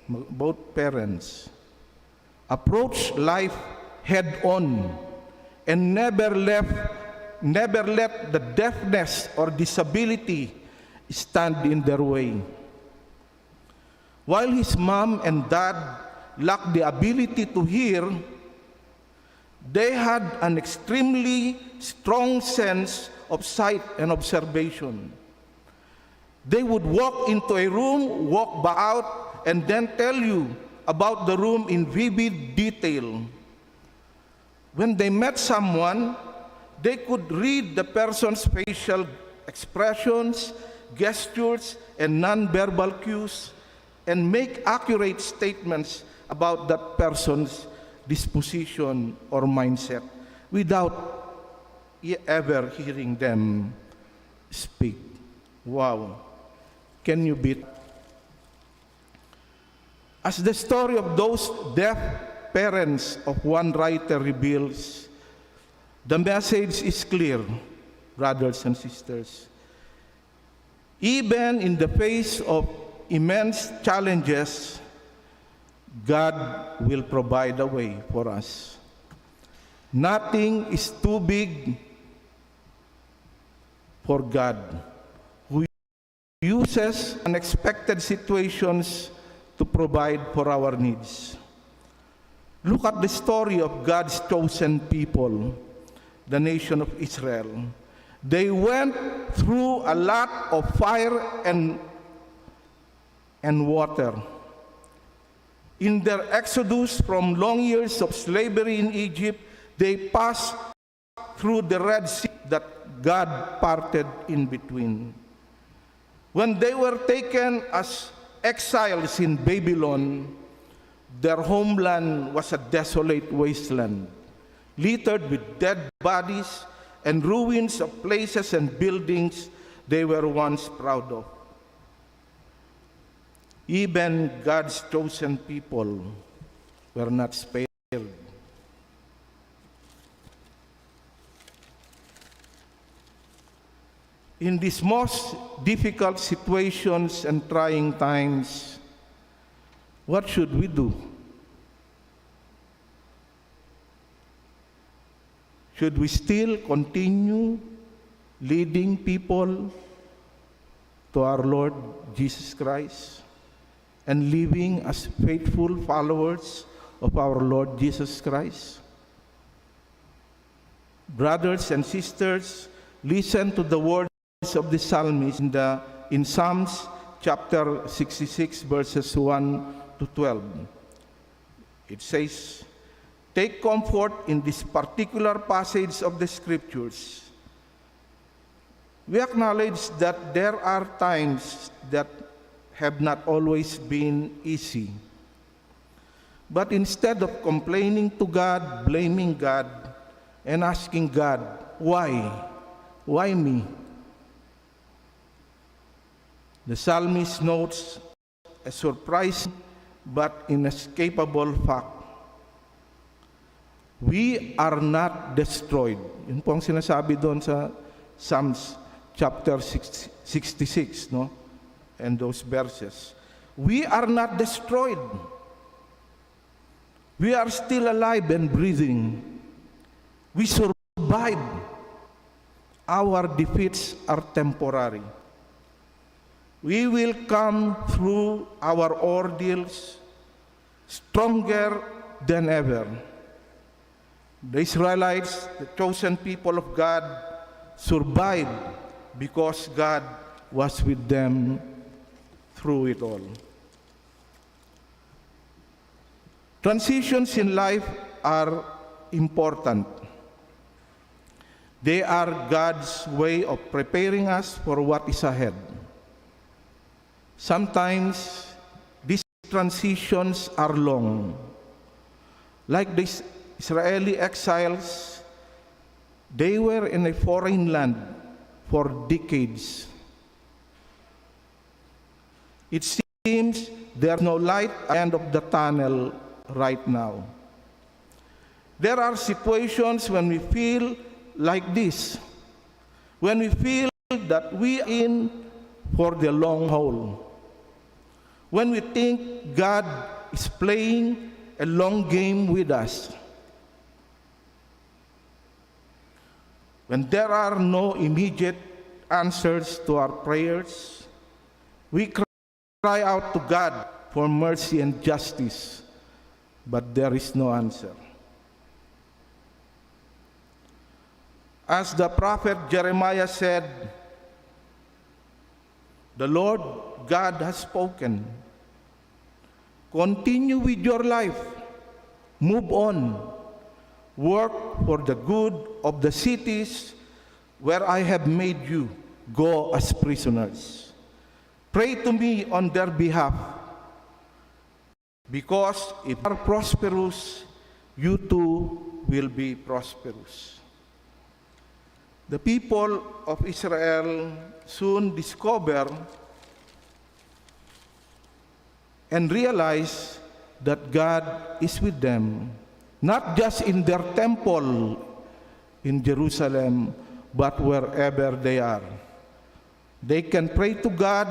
both parents, approach life head on and never left, never let the deafness or disability stand in their way. While his mom and dad lacked the ability to hear, they had an extremely strong sense of sight and observation. They would walk into a room, walk back out, and then tell you about the room in vivid detail. When they met someone, they could read the person's facial expressions, gestures, and nonverbal cues, and make accurate statements about that person's disposition or mindset without e-, ever hearing them speak. Wow. Can you beat? As the story of those deaf parents of one writer reveals, the message is clear, brothers and sisters. Even in the face of immense challenges, God will provide a way for us. Nothing is too big for God, who uses unexpected situations to provide for our needs. Look at the story of God's chosen people, the nation of Israel. They went through a lot of fire and, and water. In their exodus from long years of slavery in Egypt, they passed through the Red Sea that God parted in between. When they were taken as exiles in Babylon, their homeland was a desolate wasteland, littered with dead bodies and ruins of places and buildings they were once proud of. Even God's chosen people were not spared. In these most difficult situations and trying times, what should we do? Should we still continue leading people to our Lord Jesus Christ and living as faithful followers of our Lord Jesus Christ? Brothers and sisters, listen to the words of the psalmist in the, in Psalms chapter sixty-six, verses one to twelve. It says, "Take comfort in this particular passage of the scriptures." We acknowledge that there are times that have not always been easy. But instead of complaining to God, blaming God, and asking God, "Why? Why me?" The psalmist notes a surprising but inescapable fact. We are not destroyed. Yun po ang sinasabi doon sa Psalms chapter six, sixty-six, no? And those verses. We are not destroyed. We are still alive and breathing. We survive. Our defeats are temporary. We will come through our ordeals stronger than ever. The Israelites, the chosen people of God, survived because God was with them through it all. Transitions in life are important. They are God's way of preparing us for what is ahead. Sometimes these transitions are long. Like the Is- Israeli exiles, they were in a foreign land for decades. It seems there's no light at the end of the tunnel right now. There are situations when we feel like this, when we feel that we are in for the long haul, when we think God is playing a long game with us, when there are no immediate answers to our prayers, we cry out to God for mercy and justice, but there is no answer. As the prophet Jeremiah said, "The Lord God has spoken. Continue with your life. Move on. Work for the good of the cities where I have made you go as prisoners. Pray to me on their behalf, because if they are prosperous, you too will be prosperous." The people of Israel soon discover and realize that God is with them, not just in their temple in Jerusalem, but wherever they are. They can pray to God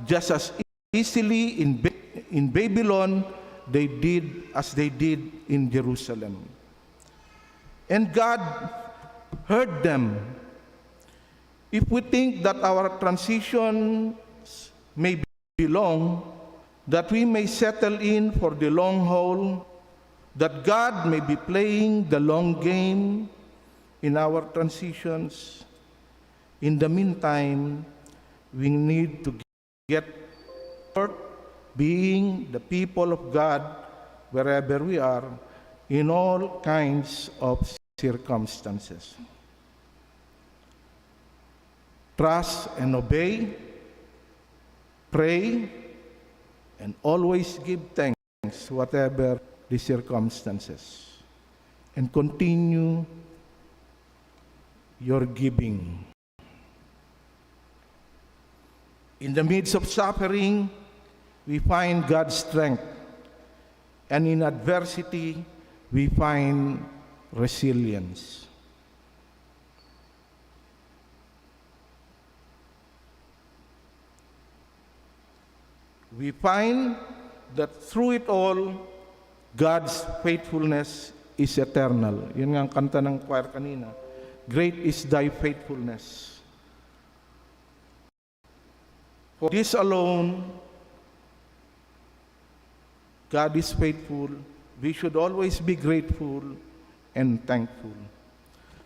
just as easily in, Ba- in Babylon they did as they did in Jerusalem. And God heard them. If we think that our transitions may be long, that we may settle in for the long haul, that God may be playing the long game in our transitions, in the meantime, we need to get work being the people of God wherever we are in all kinds of circumstances. Trust and obey, pray, and always give thanks whatever the circumstances. And continue your giving. In the midst of suffering, we find God's strength, and in adversity, we find resilience. We find that through it all, God's faithfulness is eternal. Yun nga ang kanta ng choir kanina, "Great is thy faithfulness." For this alone, God is faithful. We should always be grateful and thankful.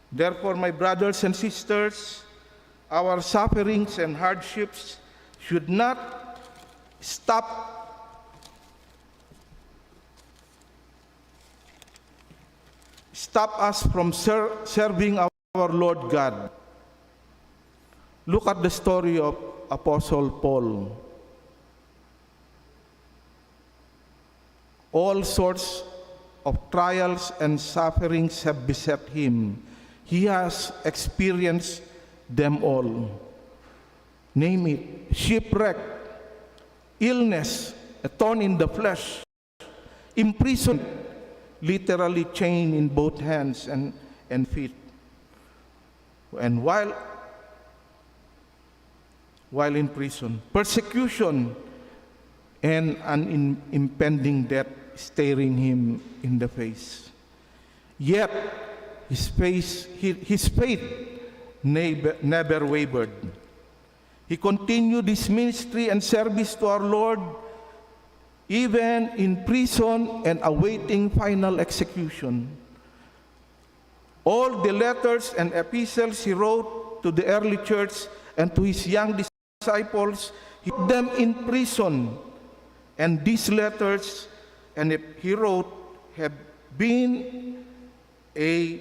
Therefore, my brothers and sisters, our sufferings and hardships should not stop, stop us from ser- serving our Lord God. Look at the story of Apostle Paul. All sorts of trials and sufferings have beset him. He has experienced them all. Name it: shipwreck, illness, a thorn in the flesh, imprisonment, literally chained in both hands and, and feet. And while, while in prison, persecution and an in-, impending death staring him in the face. Yet, his face, hi-, his faith never, never wavered. He continued his ministry and service to our Lord, even in prison and awaiting final execution. All the letters and epistles he wrote to the early church and to his young disciples, he wrote them in prison. And these letters and ep-, he wrote have been a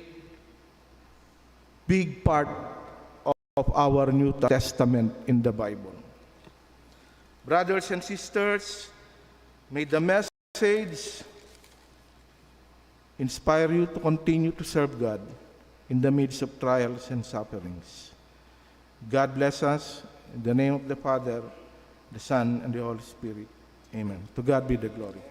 big part of, of our New Testament in the Bible. Brothers and sisters, may the message inspire you to continue to serve God in the midst of trials and sufferings. God bless us. In the name of the Father, the Son, and the Holy Spirit. Amen. To God be the glory.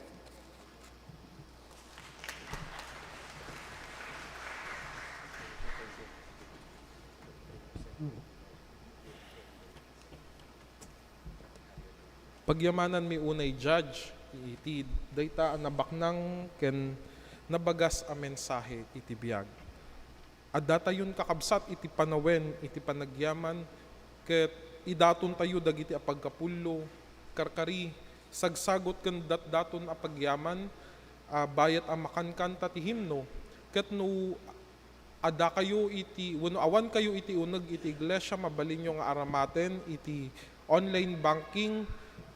Pagyamananmi unay, Judge, iti dayta a nabaknang ken nabagas a mensahe iti biag. Addatayon, kakabsat, iti panawen iti panagyaman, ket idatontayo dagiti a pagkapullo, karkari, sagsagut ken datdaton a pagyaman, a bayat a makankanta ti himno, ket no addakayo iti, wenno awankayo iti uneg iti iglesia, mabalinyo nga aramaten iti online banking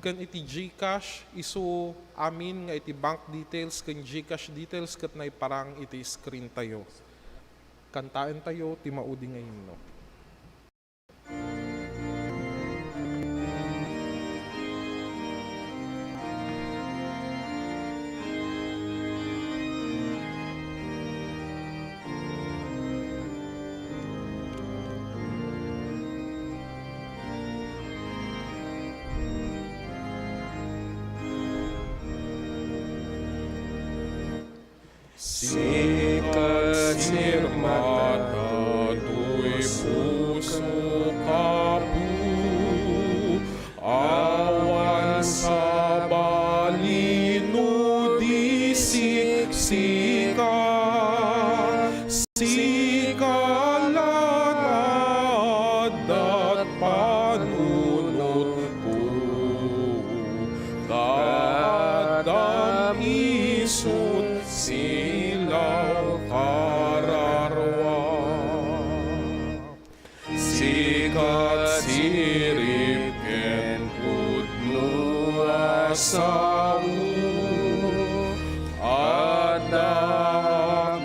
ken iti GCash, isu amin nga iti bank details ken GCash details ket naiparang iti screen tayo. Kantaentayo ti maudi nga himno. Sika sirmata toy puso kapu, awan sabali no di siksika. Sika la addat panunotko, kaadam isun silaw kararua. Sika sirib ken pudno a sao, adda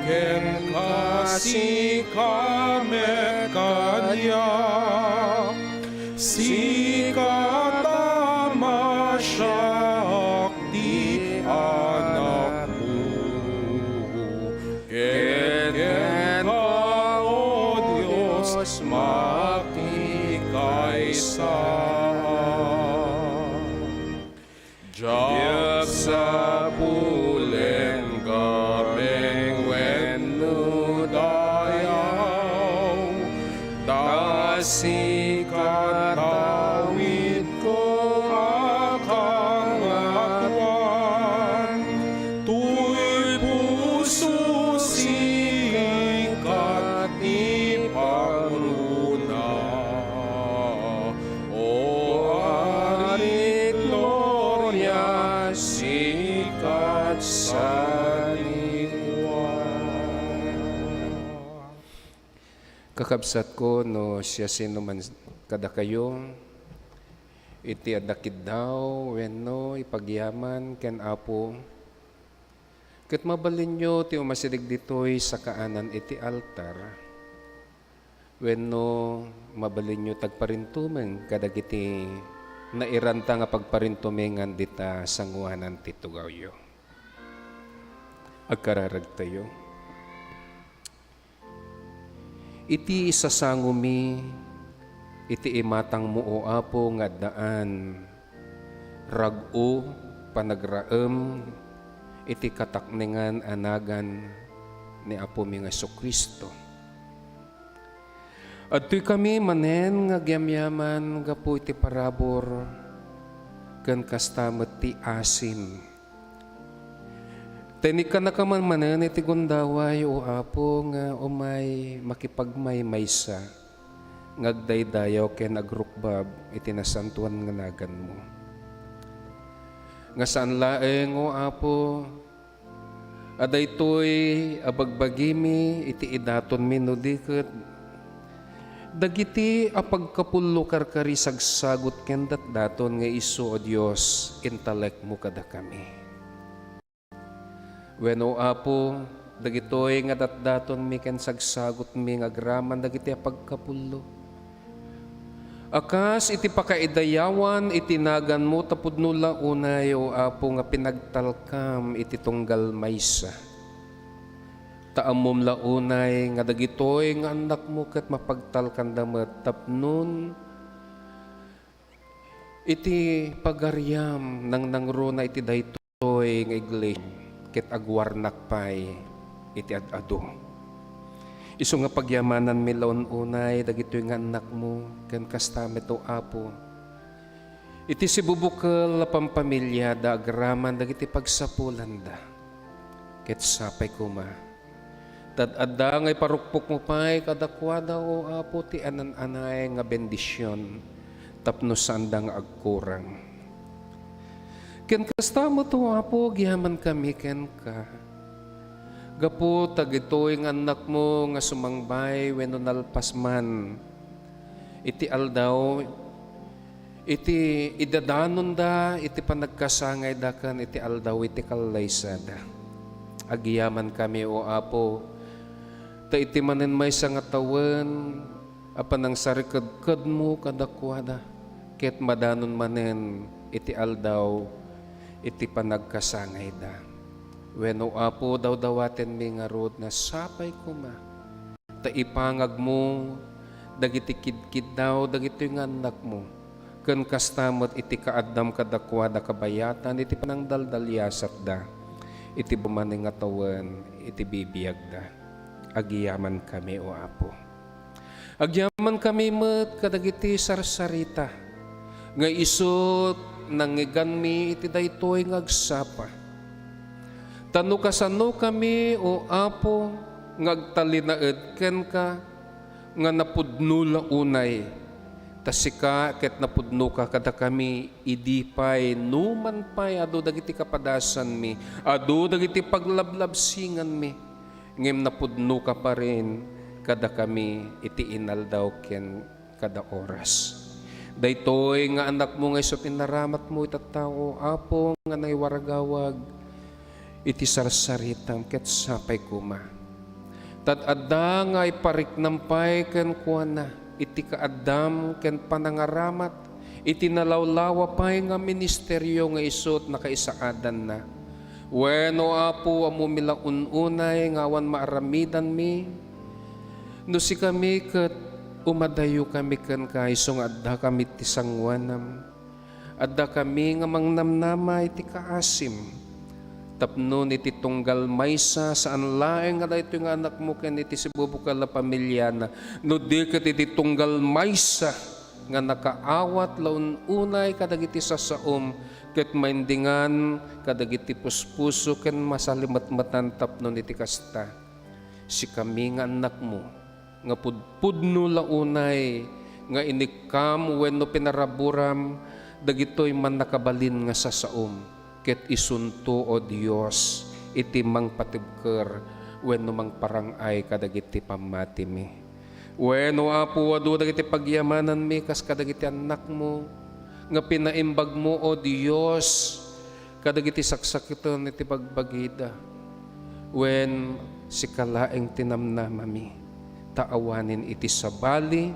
kenka, sika met kaniak. Sika ta masiak ti anakmo, ket kenka, O Dios, makikaysa. Diak sapulen gameng wenno dayaw, ta sika tawidko a Kangatoan. Toy puso sika ti pangruna, O Ari, gloria, sikat sanikua. Kakabsatko, no siasinoman kadakayo, iti adda kiddaw wenno ipagyaman ken Apo, ket mabalinyo ti umasideg ditoy sakaanan iti altar, wenno mabalinyo ti agparintumeng kadagiti nairanta nga pagparintumengan dita sanguanan ti tugawyo. Agkararagtayo. Iti isasangomi iti imatangmo, O Apo, nga addaan rag-o, panagraem iti kataknengan a nagan ni Apomi nga Jesu-Cristo. Adtoykami manen nga agyamyaman gapu iti parabur, ken kasta met ti asim. Ta inikkannaka man manen iti gundaway, O Apo, nga umay makipagmaymaysa nga agdaydayaw ken agrukbab iti nasantoan nga naganmo. Nga saan laeng, O Apo, a daytoy a bagbagimi iti idatonmi no di ket dagiti a pagkapullo, karkari, sagsagut ken datdaton nga isu, O Dios, intalekmo kadakami. Wen, O Apo, dagitoy nga datdatonmi ken sagsagutmi nga agraman dagiti a pagkapullo. A kas iti pakaidayawan iti naganmo ta pudno la unay, O Apo, nga pinagtalkam iti tunggal maysa. Ta ammom la unay nga dagitoy nga annakmo ket mapagtalkanda met tapnon iti pagariam nangnangruna iti daytoy nga iglesia ket agwarnak pay iti ad-adu. Isu nga pagyamananmi la un-unay dagitoy nga annakmo ken kasta met, O Apo, iti sibubukel a pampamiliada agraman dagiti pagsapulanda. Ket sapay koma, tad-adda nga iparukpokmo pay kadakuada, O Apo, ti anan-anay nga bendision tapno saanda nga agkurang. Ken kasta met, O Apo, agyamankami kenka. Gapu ta dagitoy nga annakmo nga sumangbay wenno nalpas man iti aldaw iti idadanonda iti panagkasangayda ken iti aldaw iti kallaysada. Agyamankami, O Apo, ta iti manen maysa nga tawen a panangsarikedkedmo kadakuada, ket madanon manen iti aldaw iti panagkasangayda. Wen, O Apo, dawdawatenmi ngarud nga sapay koma ta ipangagmo dagiti kidkiddaw dagitoy nga annakmo, ken kasta met iti kaaddam kadakuada kabayatan iti panangdaldaliasatda iti bumani nga tawen iti bibiagda. Agyamankami, O Apo. Agyamankami met kadagiti sarsarita nga isut' nangngeganmi iti daytoy nga agsapa. Ta no kasanokami, O Apo, nga agtalinaed kenka, nga napudno la unay, ta sika ket napudnoka kadakami idi pay numan pay adu dagiti kapadasanmi, adu dagiti paglablabsinganmi, ngem napudnoka parin kadakami iti inaldaw ken kada oras. Daytoy nga annakmo nga isu ti naramatmo iti tattao, Apo, nga nangiwaragawag iti sarsaritam ket sapay koma. Tad-adda nga ipariknam pay kenkuana iti kaaddam ken panangaramat iti nalawlawa pay nga ministerio nga isut' nakaisaadanna. Wen, O Apo, ammomi la un-unay nga awan maaramidanmi no sikami ket umadayokami kenka isu nga addakami ti sangoanam. Addakami nga mangnamnama iti kaasim, tapno iti tunggal maysa saan laeng nga daytoy nga annakmo ken iti sibubukel a pamiliana, no di ket iti tunggal maysa nga nakaawat la un-unay kadagiti sasaom ket maindingan kadagiti puspuso ken masalimetmetan tapno iti kasta. Sikami nga annakmo, nga pudpudno la unay nga inikkam wenno pinaraburam dagitoy mannakabalin nga sasaom, ket isunto, O Dios, iti mangpatibker wenno mangparang-ay kadagiti pammatimi. Wen, O Apo, adu dagiti pagyamananmi kas kadagiti annakmo nga pinaimbagmo, O Dios, kadagiti saksakiten iti bagbagida. Wen, sika laeng ti namnamami, ta awanen iti sabali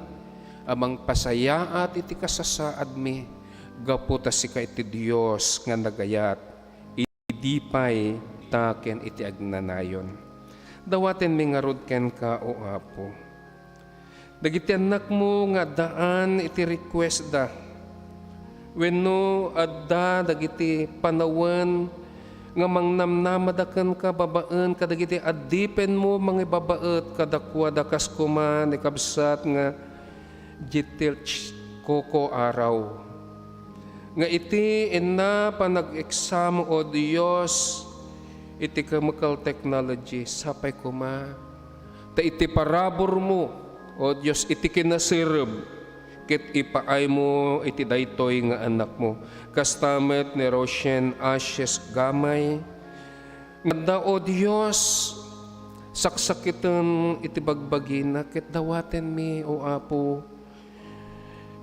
a mangpasayaat iti kasasaadmi, gapu ta sika iti Dios nga nagayat, idi pay ta ken iti agnanayon. Dawatenmi ngarud kenka, O Apo, dagiti annakmo nga addaan iti requestda, wenno adda dagiti panawen nga mangnamnamada kenka babaen kadagiti adipenmo mangibabaet kadakuada, kas koma ni kabsat nga Jitilch Koko Araw, nga iti inna panag-exam, O Dios, iti chemical technology, sapay koma ta iti paraburmo, O Dios, iti kinaserreb, ket ipaaymo iti daytoy nga annakmo. Kasta met ni Roshen Ashes Gamay, nga adda, O Dios, saksakiten iti bagbagina, ket dawatenmi, O Apo,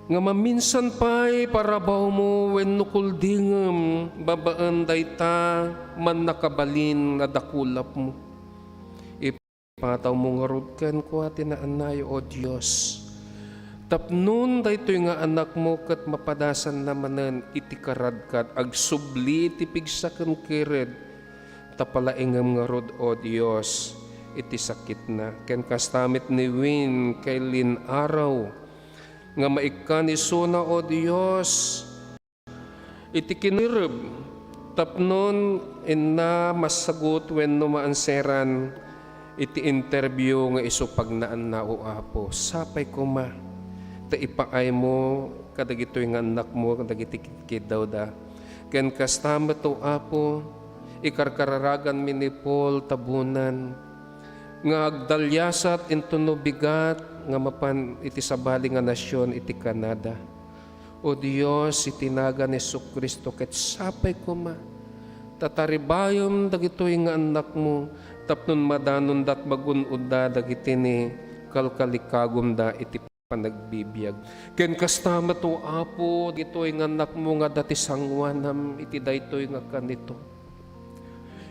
nga maminsan pay parabawmo wenno kuldingem babaen dayta mannakabalin a dakulapmo. ipatawmo ngarud kenkuana ti naannayo, O Dios. Tapnon daytoy nga anakmo ket mapadasanna manen iti karadkad, agsubli ti pigsa ken kired, ta palaingem ngarud, O Dios, iti sakitna. Ken kasta met ni Win Kaylin Araw, nga maikkan isuna, O Dios, iti kinirib, tapnon inna masagut wenno maanseran iti interview nga isu pagnaanna, O Apo. Sapay koma ta ipaaymo kadagitoy nga annakmo dagiti kidkiddawda. Ken kasta met, O Apo, ikarkararaganmi ni Paul Tabunan nga agdaliasat intono bigat nga mapan iti sabali nga nasion iti Canada. O Dios, iti nagan ni Jesu-Cristo, ket sapay koma ta taribayem dagitoy nga annakmo tapnon madanonda ket magun-odda dagiti ni kalkalikagumda iti panagbibiag. Ken kasta met, O Apo, ditoy nga annakmo nga adda ti sangoanam iti daytoy nga kanito.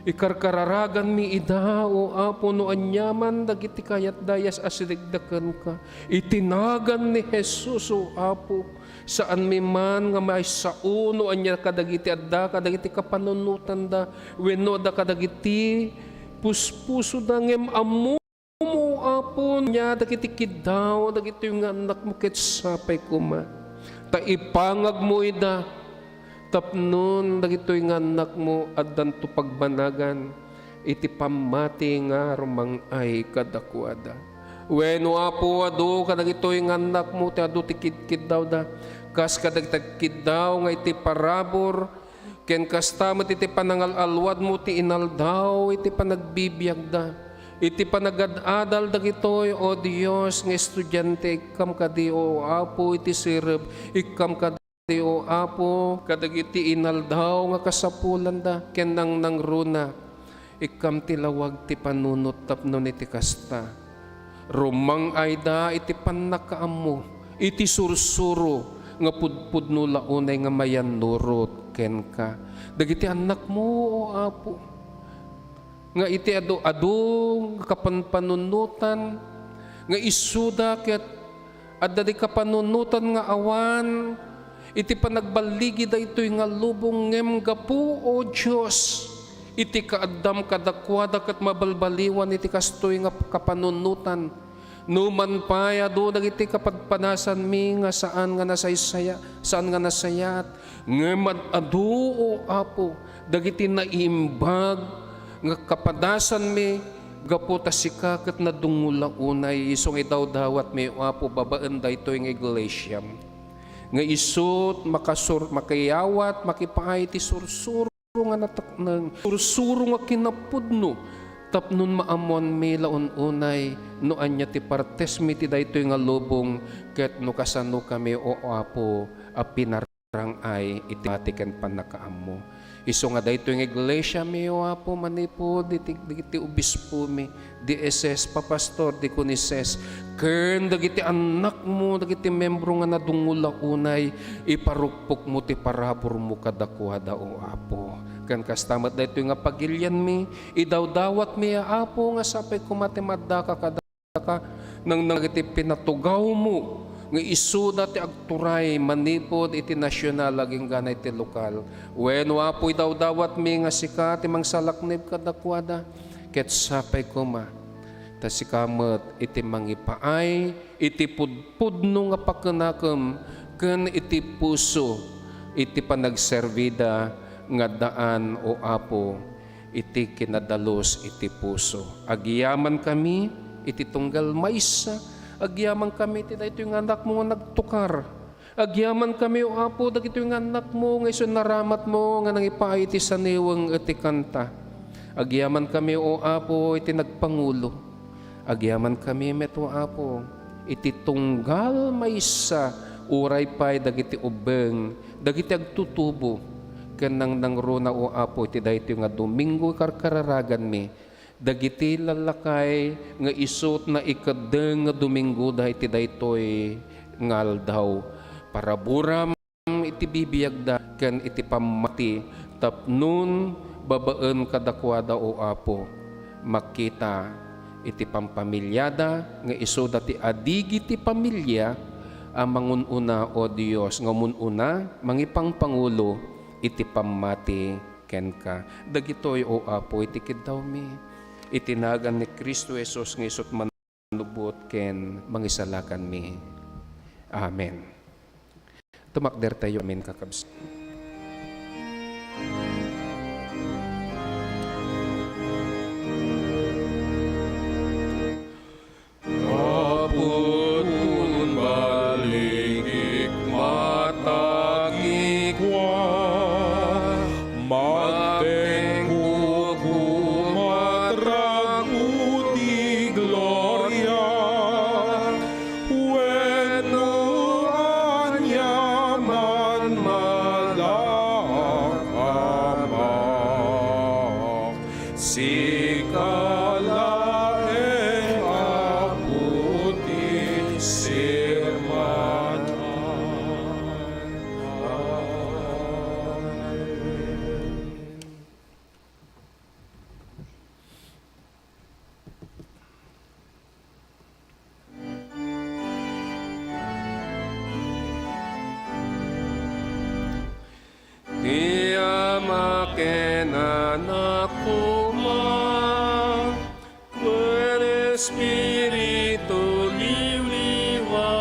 Ikarkararaganmi ida, O Apo, no aniaman dagiti kayatda, asidegda kenka. Iti nagan ni Jesus, O Apo, saanmi man nga maisao no ania kadagiti adda kadagiti kapanunotanda wenno adda kadagiti puspusoda, ngem ammo, O Apo, ania dagiti kiddaw dagitoy nga annakmo ket sapay koma ta ipangagmo ida. Tapnon dagitoy nga annakmo addanto pagbanagan iti pammati nga rumang-ay kadakuada. Wen, O Apo, adu kadagitoy nga annakmo ti adu ti kidkiddawda, kas kadagiti agkiddaw nga iti parabur, ken kasta met iti panangal-alwadmo ti inaldaw iti panagbibiagda. Iti panagad-adal dagitoy, O Dios, nga estudiante, ikkam kadi, O Apo, iti sirib, ikkam kadi, O Apo, kadagiti inaldaw nga kasapulanda ken nangnangruna. Ikkam ti lawag ti panunot tapno iti kasta, rumang-ayda iti pannakaammo iti sursuro nga pudpudno la unay nga mayannurot kenka. Dagiti annakmo, O Apo, nga iti adu-adu nga kapanpanunotan nga isuda ket adda di kapanunotan nga awan iti panagballigi daytoy nga lubong, ngem gapu, O Dios, iti kaaddam kadakuada ket mabalbaliwan iti kastoy nga kapanunotan. Numan pay adu dagiti kapadpadasanmi nga saan nga nasaysaya-, saan nga nasayaat, ngem ad-adu, O Apo, dagiti naimbag nga kapadasanmi gapu ta sika ket nadungol la unay. Isu nga idawdawatmi, O Apo, babaen daytoy nga iglesiam nga isut makasur-, makiyawat, makipaay ti sursuro nga natekneng, sursuro nga kinapudno, tapnon maammoanmi la un-unay no ania ti partesmi ti daytoy nga lubong, ket no kasano kami, O Apo, a pinarang-ay iti mati ken pannakaammo. Isu nga daytoy nga iglesiami, O Apo, manipud iti, iti obispomi, D S S, papastor, diakoneses, ken dagiti annakmo, dagiti membro nga nadungol la unay, iparukpokmo ti paraburmo kadakuada, O Apo. Ken kasta met daytoy nga pagilianmi, idawdawatmi, a Apo, nga sapay koma ti maaddaka kadaka, nang, nang iti pinatugawmo nga isuda ti agturay manipud iti nasional agingga iti lokal. Wen, O Apo, idawdawatmi nga sika ti mangsalaknib kadakuada, ket sapay koma ta sika met iti mangipaay iti pudpudno nga pakenakem ken iti puso iti panagserbida nga addaan, O Apo, iti kinadalus iti puso. Agyamankami iti tunggal maysa, agyamankami iti daytoy nga annakmo nga nagtukar. Agyamankami, O Apo, dagitoy nga annakmo nga isu naramatmo nga nangipaay iti saniweng iti kanta. Agyamankami, O Apo, iti nagpangulo. Agyamankami met, O Apo, iti tunggal maysa, uray pay dagiti ubbeng, dagiti agtutubo, ken nangnangruna, O Apo, iti daytoy nga Domingo karkararaganmi, dagiti lallakay nga isu ti naikeddeng nga Domingoda iti daytoy nga aldaw. Paraburam iti bibiagda ken iti pammati tapnon babaen kadakuada, O Apo, makita iti pampamiliada, nga isuda ti adigi ti pamilia a mangun-una, O Dios, nga umun-una, mangipangpangulo iti pammati kenka. Dagitoy, O Apo, iti kiddawmi, iti nagan ni Cristo Jesus nga isut' manubot ken mangisalakanmi. Amen. Tumakdertayo amin, kakabsat. Apo, tun balikik matagikwa, magtengko kumat ragu ti gloria, wenno aniaman madaak, Ama. Sika laeng, Apo, ti sirmatan. Amen. Ti Ama ken Anak koma, ken Espiritu Liwliwa,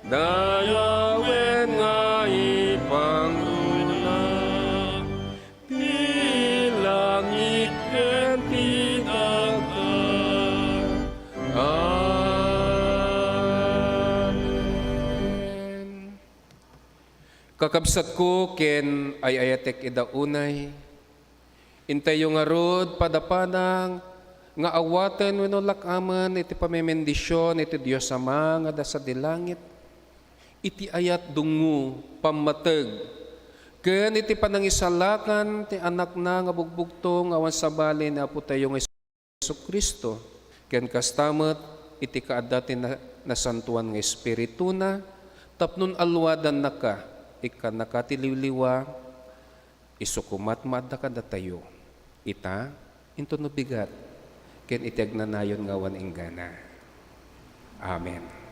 dayawen nga ipangruna ti langit ken ti daga. Amen. Kakabsatko ken ay-ayatek ida unay, intayyo ngarud padapada nga awaten wenno lak-amen iti pamemendisyon iti Dios Ama nga adda sadi langit, iti ayat, dungngo, pammateg, ken iti panangisalakan ti Anakna nga bugbugtong nga awan sabali ni Apotayo nga Jesu-Cristo, ken kasta met iti kaadda ti na-, Nasantoan nga Espirituna, tapno alluadannaka, ikkannaka ti liwliwa, isu koma ti maadda kadatayo, ita, intono bigat, ken iti agnanayon nga awan inggana. Amen.